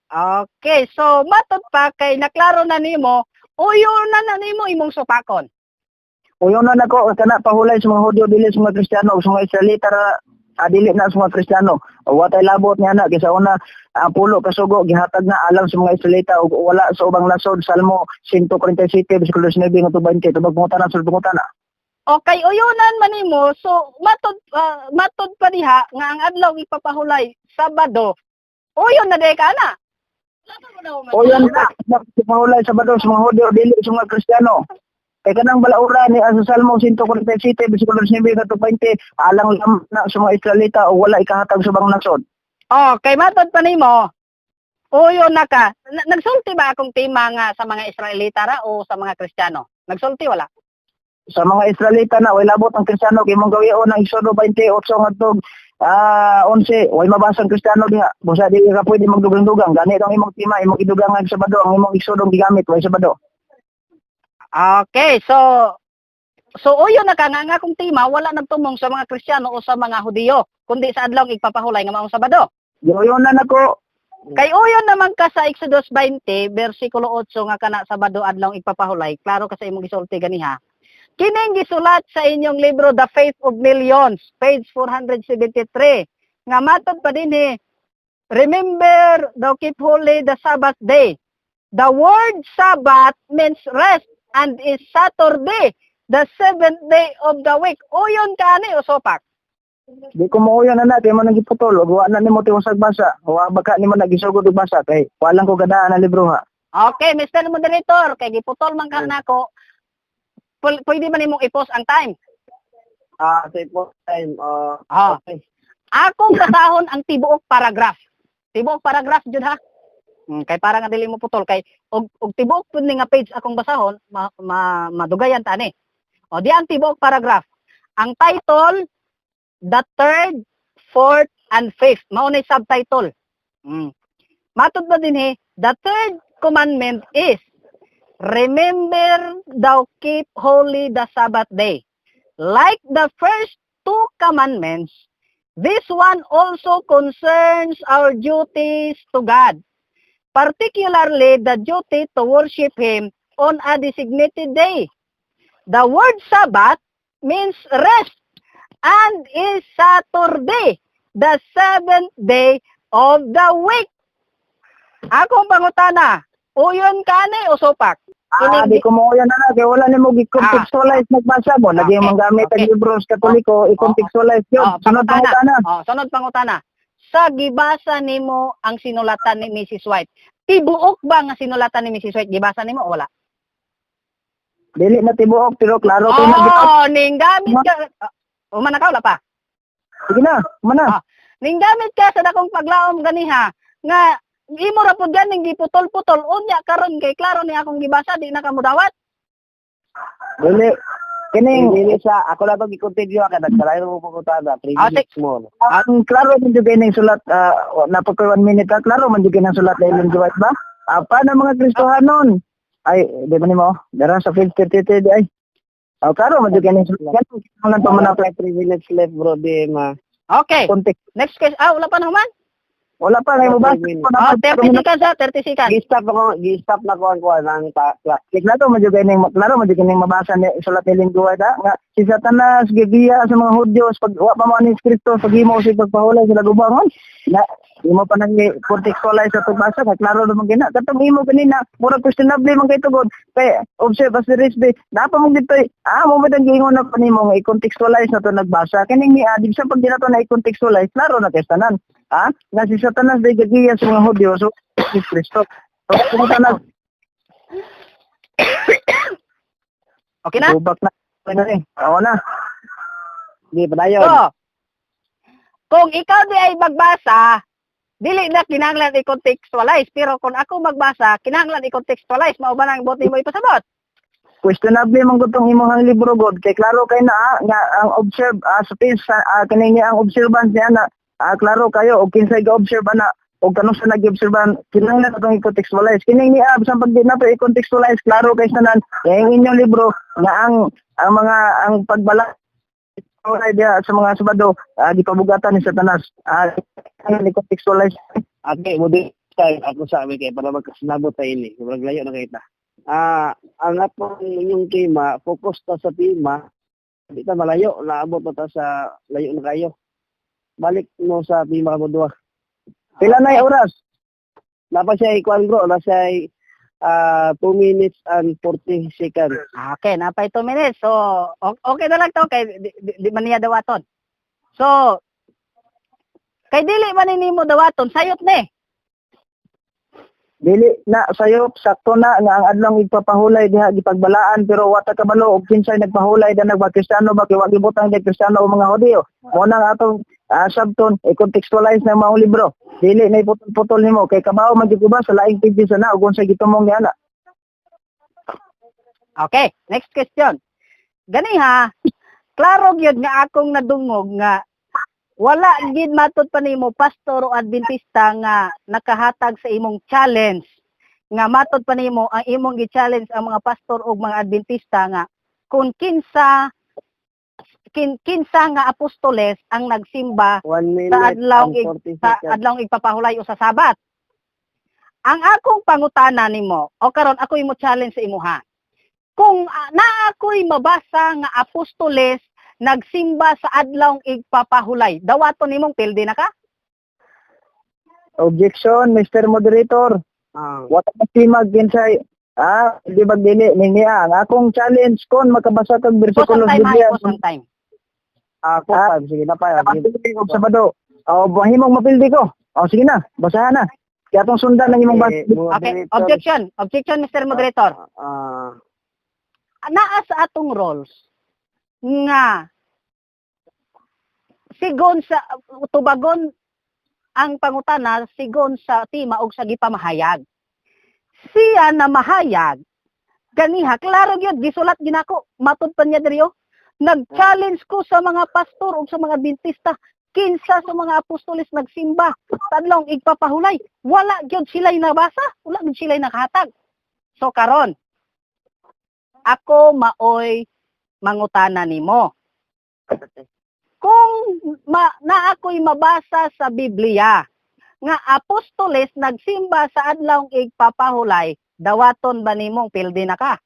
Speaker 3: Okay, so matod pa kay naklaro na nimo, uyo na na nimo imong supakon.
Speaker 4: Uyo na nako kana pahulay sa mga Hudyo dili sa mga Kristiyano ug sa mga Israelita ra, dili na sa mga Kristiyano. Wa tay labot niya na kaysa una ang pulo kasugo gihatag na alang sa mga Israelita ug wala sa ubang nasod. Salmo 147 bersikulo 9 ngadto 20. Tubag pangutana sa pangutana.
Speaker 3: O kay uyunan man nimo, so matod pa diha nga ang adlaw ipapahulay Sabado. Uyon na day ka na.
Speaker 4: Uyon na pahulay Sabado sa mga Hudyo, dili sa mga Kristiyano. Kay kanang balaura ni sa Salmo 147 versikulo 9 ngadto 20 alang lam na sa mga Israelita o wala ikahatag sa ubang nasod.
Speaker 3: O kay matod pa nimo, uyon na ka. Nagsulti ba akong tema nga sa mga Israelita ra o sa mga Kristiyano? Nagsulti wala?
Speaker 4: Sa mga Israelita na way labot ang Kristiyano kay imong gawion ang Exodo 28 ngadto 11, way mabasa ang Kristiyano diha. Busa di ka pwede magdugang-dugang. Gani ang imong tema, imong gidugangan Sabado, ang imong Exodo gigamit way Sabado.
Speaker 3: Okay, so uyon na ka nga nga akong tema wala nagtumong sa mga Kristiyano o sa mga Hudiyo, kundi sa adlaw igpapahulay nga maong Sabado.
Speaker 4: Giuyonan nako.
Speaker 3: Kay uyon naman ka sa Exodus 20 versikulo 8 nga kana Sabado adlaw igpapahulay, klaro ka sa imong gisulti ganiha. Kining gisulat sa inyong libro The Faith of Millions, page 473, nga matod pa dinhi, "Remember thou keep holy the Sabbath day. The word Sabbath means rest and is Saturday, the seventh day of the week." Uyon ka ani o sopak?
Speaker 4: Di ko mauyon na kay mo nang giputol ug wa na nimo tiwasag basa. Wa baka nimo nagisugod og basa kay walang ko gadaan ang libro ha.
Speaker 3: Okay, Mr. Moderator, kay giputol man ka nako. Pwede ba nimong i-pause ang time?
Speaker 2: Say po time. Okay.
Speaker 3: Akong basahon ang tibuok paragraph. Tibuok paragraph jud ha. Kay para nga dili mo putol kay og tibuok pud ni nga page akong basahon, ma, ma, madugayan ta ni. O di ang tibuok paragraph. Ang title, "The Third, Fourth and Fifth." Mao ni subtitle. Matod ba dinhi, the third commandment is, "Remember thou keep holy the Sabbath day. Like the first two commandments, this one also concerns our duties to God, particularly the duty to worship Him on a designated day. The word Sabbath means rest and is Saturday, the seventh day of the week." Akong pangutana, uyon ka ni o sopak?
Speaker 4: Di ko mauyon na kay wala nimo gi-contextualize nagbasa mo. Lagi mong gamit ang libro sa Katoliko, i-contextualize yun.
Speaker 3: Oh,
Speaker 4: Sunod
Speaker 3: pangutana.
Speaker 4: pangutana.
Speaker 3: Oh, sunod pangutana. Sa gibasa nimo ang sinulatan ni Mrs. White, tibuok ba nga sinulatan ni Mrs. White gibasa nimo o wala?
Speaker 4: Dili na tibuok pero klaro kay na.
Speaker 3: Oh, ning gamit ka. Umana ka wala pa?
Speaker 4: Sige na, umana.
Speaker 3: Ning gamit ka sa dakong paglaom ganiha nga imo ra pud ganing giputol-putol, unya karon kay klaro ni akong gibasa di na ka mudawat.
Speaker 4: Dili kining
Speaker 2: Dili sa ako lang to gi-continue ka nagkalayo mo pangutana, 3 minutes more.
Speaker 4: Ang klaro man jud kining sulat, napag 1 minute ka, klaro man jud kining sulat ni Ellen G. White ba? Apa na mga Kristohanon? Ay, di ba nimo? Dara sa page 33 di ay. Oh, klaro man jud kining sulat. Ganun lang pa man
Speaker 2: Wala pa 3 minutes left, bro, di ma.
Speaker 3: Okay.
Speaker 4: Context.
Speaker 3: Next question. Wala pa naman.
Speaker 4: Wala pa ngay mo ba?
Speaker 3: Oh, 30 seconds ha, 30 seconds.
Speaker 2: Gi-stop ako, gi-stop na ko ang kuan ang clock.
Speaker 4: Klaro man jud kining klaro man jud kining mabasa ni sulat ni Ellen G. White ha? Nga si Satanas gibiya sa mga Hudyo pag wa pa mo ni Kristo paghimo sa pagpahulay sa lagubangon. Na imo pa nang contextualize sa pagbasa kay klaro naman gina. Katong imo kanina murag questionable man kay tugod kay observe as the rest day napa mo dito mo ba dang giingon na pa nimo nga i-contextualize na to nagbasa kining ni sa pag di na to na i-contextualize, klaro na kay tanan nga si Satanas day gagiya sa mga Hudyo, so si Kristo. So kung tanan
Speaker 3: Okay na?
Speaker 4: Tubak na. Ano eh. Oo na.
Speaker 2: Di pa dayon.
Speaker 3: So, kung ikaw di ay magbasa, dili na kinahanglan i-contextualize. Pero kung ako magbasa, kinahanglan i-contextualize. Mao ba nang buot mo ipasabot?
Speaker 4: Questionable man gud tong imong libro god kay klaro kay na nga ang observe sa page kini niya ang observance niya na klaro kayo og kinsay ga-observe ana og kanus sa nag-obserban, kinahanglan atong i-contextualize kining niya. Bisan pag di nato i-contextualize, klaro kay tanan kay ang inyong libro nga ang mga ang pagbala diha sa mga Sabado gipabugatan ni Satanas, i-contextualize.
Speaker 2: Okay, mo di time ako sa amin kay para magkasinabot tayo ini. Murag layo na kita. Ang atong inyong tema, focus ta sa tema. Di ta malayo, naabot na ta sa layo na kayo. Balik mo sa tema mo duha.
Speaker 4: Pila na oras?
Speaker 2: Napa siya ikuan, bro, na siya 2 minutes and 40 seconds.
Speaker 3: Okay, napay 2 minutes. So, okay na lang to kay di man niya dawaton. So, kay dili man ni nimo dawaton, sayop ni.
Speaker 4: Dili na sayop, sakto na nga ang adlong igpapahulay diha gipagbalaan, pero wa ta kabalo og kinsay nagpahulay da, nagba Kristiyano ba, kay wa gibutang kay Kristiyano o mga Hudiyo. Mo na nga atong sabton i-contextualize ng mga libro. Dili na iputol-putol nimo kay kabaw man gyud ko ba sa laing pages na ug unsay gitumong niana.
Speaker 3: Okay, next question. Gani ha, klaro gyud nga akong nadungog nga wala gid matud pa nimo pastor o Adventista nga nakahatag sa imong challenge, nga matud pa nimo ang imong gi-challenge ang mga pastor ug mga Adventista nga kung kinsa nga apostoles ang nagsimba
Speaker 2: 1 minute
Speaker 3: sa adlaw
Speaker 2: and 40
Speaker 3: sa
Speaker 2: seconds.
Speaker 3: Adlaw igpapahulay o sa Sabat. Ang akong pangutana nimo, o karon ako imo challenge sa imuha. Kung naa ako'y mabasa nga apostoles nagsimba sa adlaw igpapahulay, dawaton nimong pildi na ka?
Speaker 4: Objection, Mr. Moderator. Wa ta timag kinsay di ba dili ni niya ang akong challenge kon makabasa kag
Speaker 3: Pause
Speaker 4: bersikulo
Speaker 3: ang
Speaker 4: sa
Speaker 3: time, ay,
Speaker 4: Biblia.
Speaker 3: pause ang time.
Speaker 2: Ako pa, sige na pa.
Speaker 4: Og Sabado. O mahimong mapildi ko. O sige na, basahan na. Kaya atong sundan ang imong basa.
Speaker 3: Okay, objection. Objection, Mr. Moderator. Naa sa atong roles nga sigon sa tubagon ang pangutana sigon sa tema og sa gipamahayag. Siya na mahayag ganiha, klaro gyud gisulat ginako, matud pa niya diri oh. Nag-challenge ko sa mga pastor ug sa mga Adventista kinsa sa mga apostoles nagsimba sa adlong igpapahulay. Wala gyud sila nabasa, wala gyud sila nakahatag. So karon ako maoy mangutana nimo. Kung na ako'y mabasa sa Biblia nga apostoles nagsimba sa adlong igpapahulay, dawaton ba nimong pildi na ka?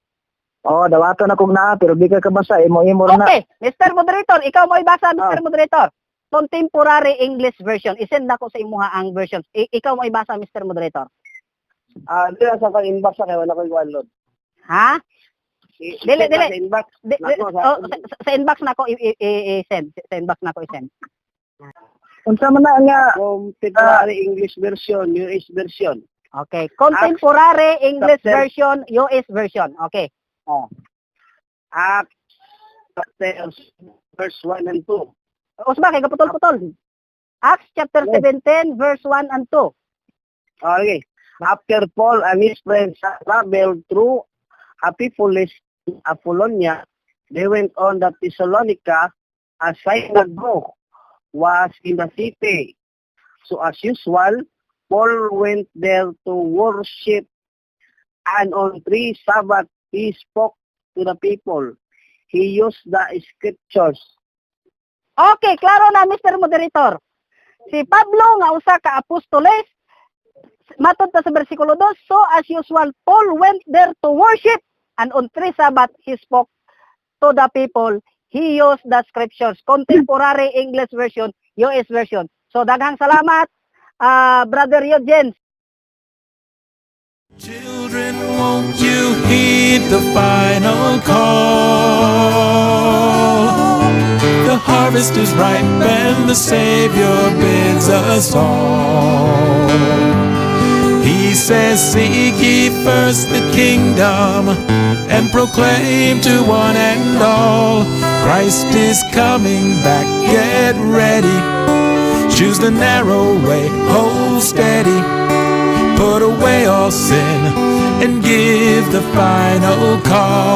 Speaker 4: Oh, dawaton akong naa pero di ka kabasa, imo-imo ra na.
Speaker 3: Okay, Mr. Moderator, ikaw mo ibasa, Mr. Moderator. Contemporary English Version. I-send nako sa imuha ang version. Ikaw mo ibasa, Mr. Moderator.
Speaker 2: Di na sa pang inbox sa kay wala ko i-download.
Speaker 3: Ha? Dili,
Speaker 2: I-send
Speaker 3: dili.
Speaker 2: na sa inbox.
Speaker 3: Di,
Speaker 2: Nako,
Speaker 3: oh, sa inbox nako i-send. Sa inbox nako i-send.
Speaker 4: Unsa man na nga
Speaker 2: Contemporary English Version, US version.
Speaker 3: Okay. Contemporary English Version, US version. Okay.
Speaker 2: Acts chapter verse 1 and 2.
Speaker 3: Usba kay kaputol-putol. Acts chapter 17 verse 1 and 2.
Speaker 2: Okay. After Paul and his friends traveled through Amphipolis, Apollonia, they went on the Thessalonica. A synagogue was in the city. So as usual, Paul went there to worship, and on three Sabbath he spoke to the people. He used the scriptures.
Speaker 3: Okay, klaro na, Mr. Moderator. Si Pablo nga usa ka apostoles, matod ta sa versikulo 2, so as usual Paul went there to worship and on three Sabbath he spoke to the people. He used the scriptures. Contemporary English Version, US version. So daghang salamat, Brother Eugene.
Speaker 5: Children, won't you heed the final call? The harvest is ripe and the Savior bids us all. He says, "Seek ye first the kingdom and proclaim to one and all. Christ is coming back, get ready. Choose the narrow way, hold steady. Put away all sin and give the final call."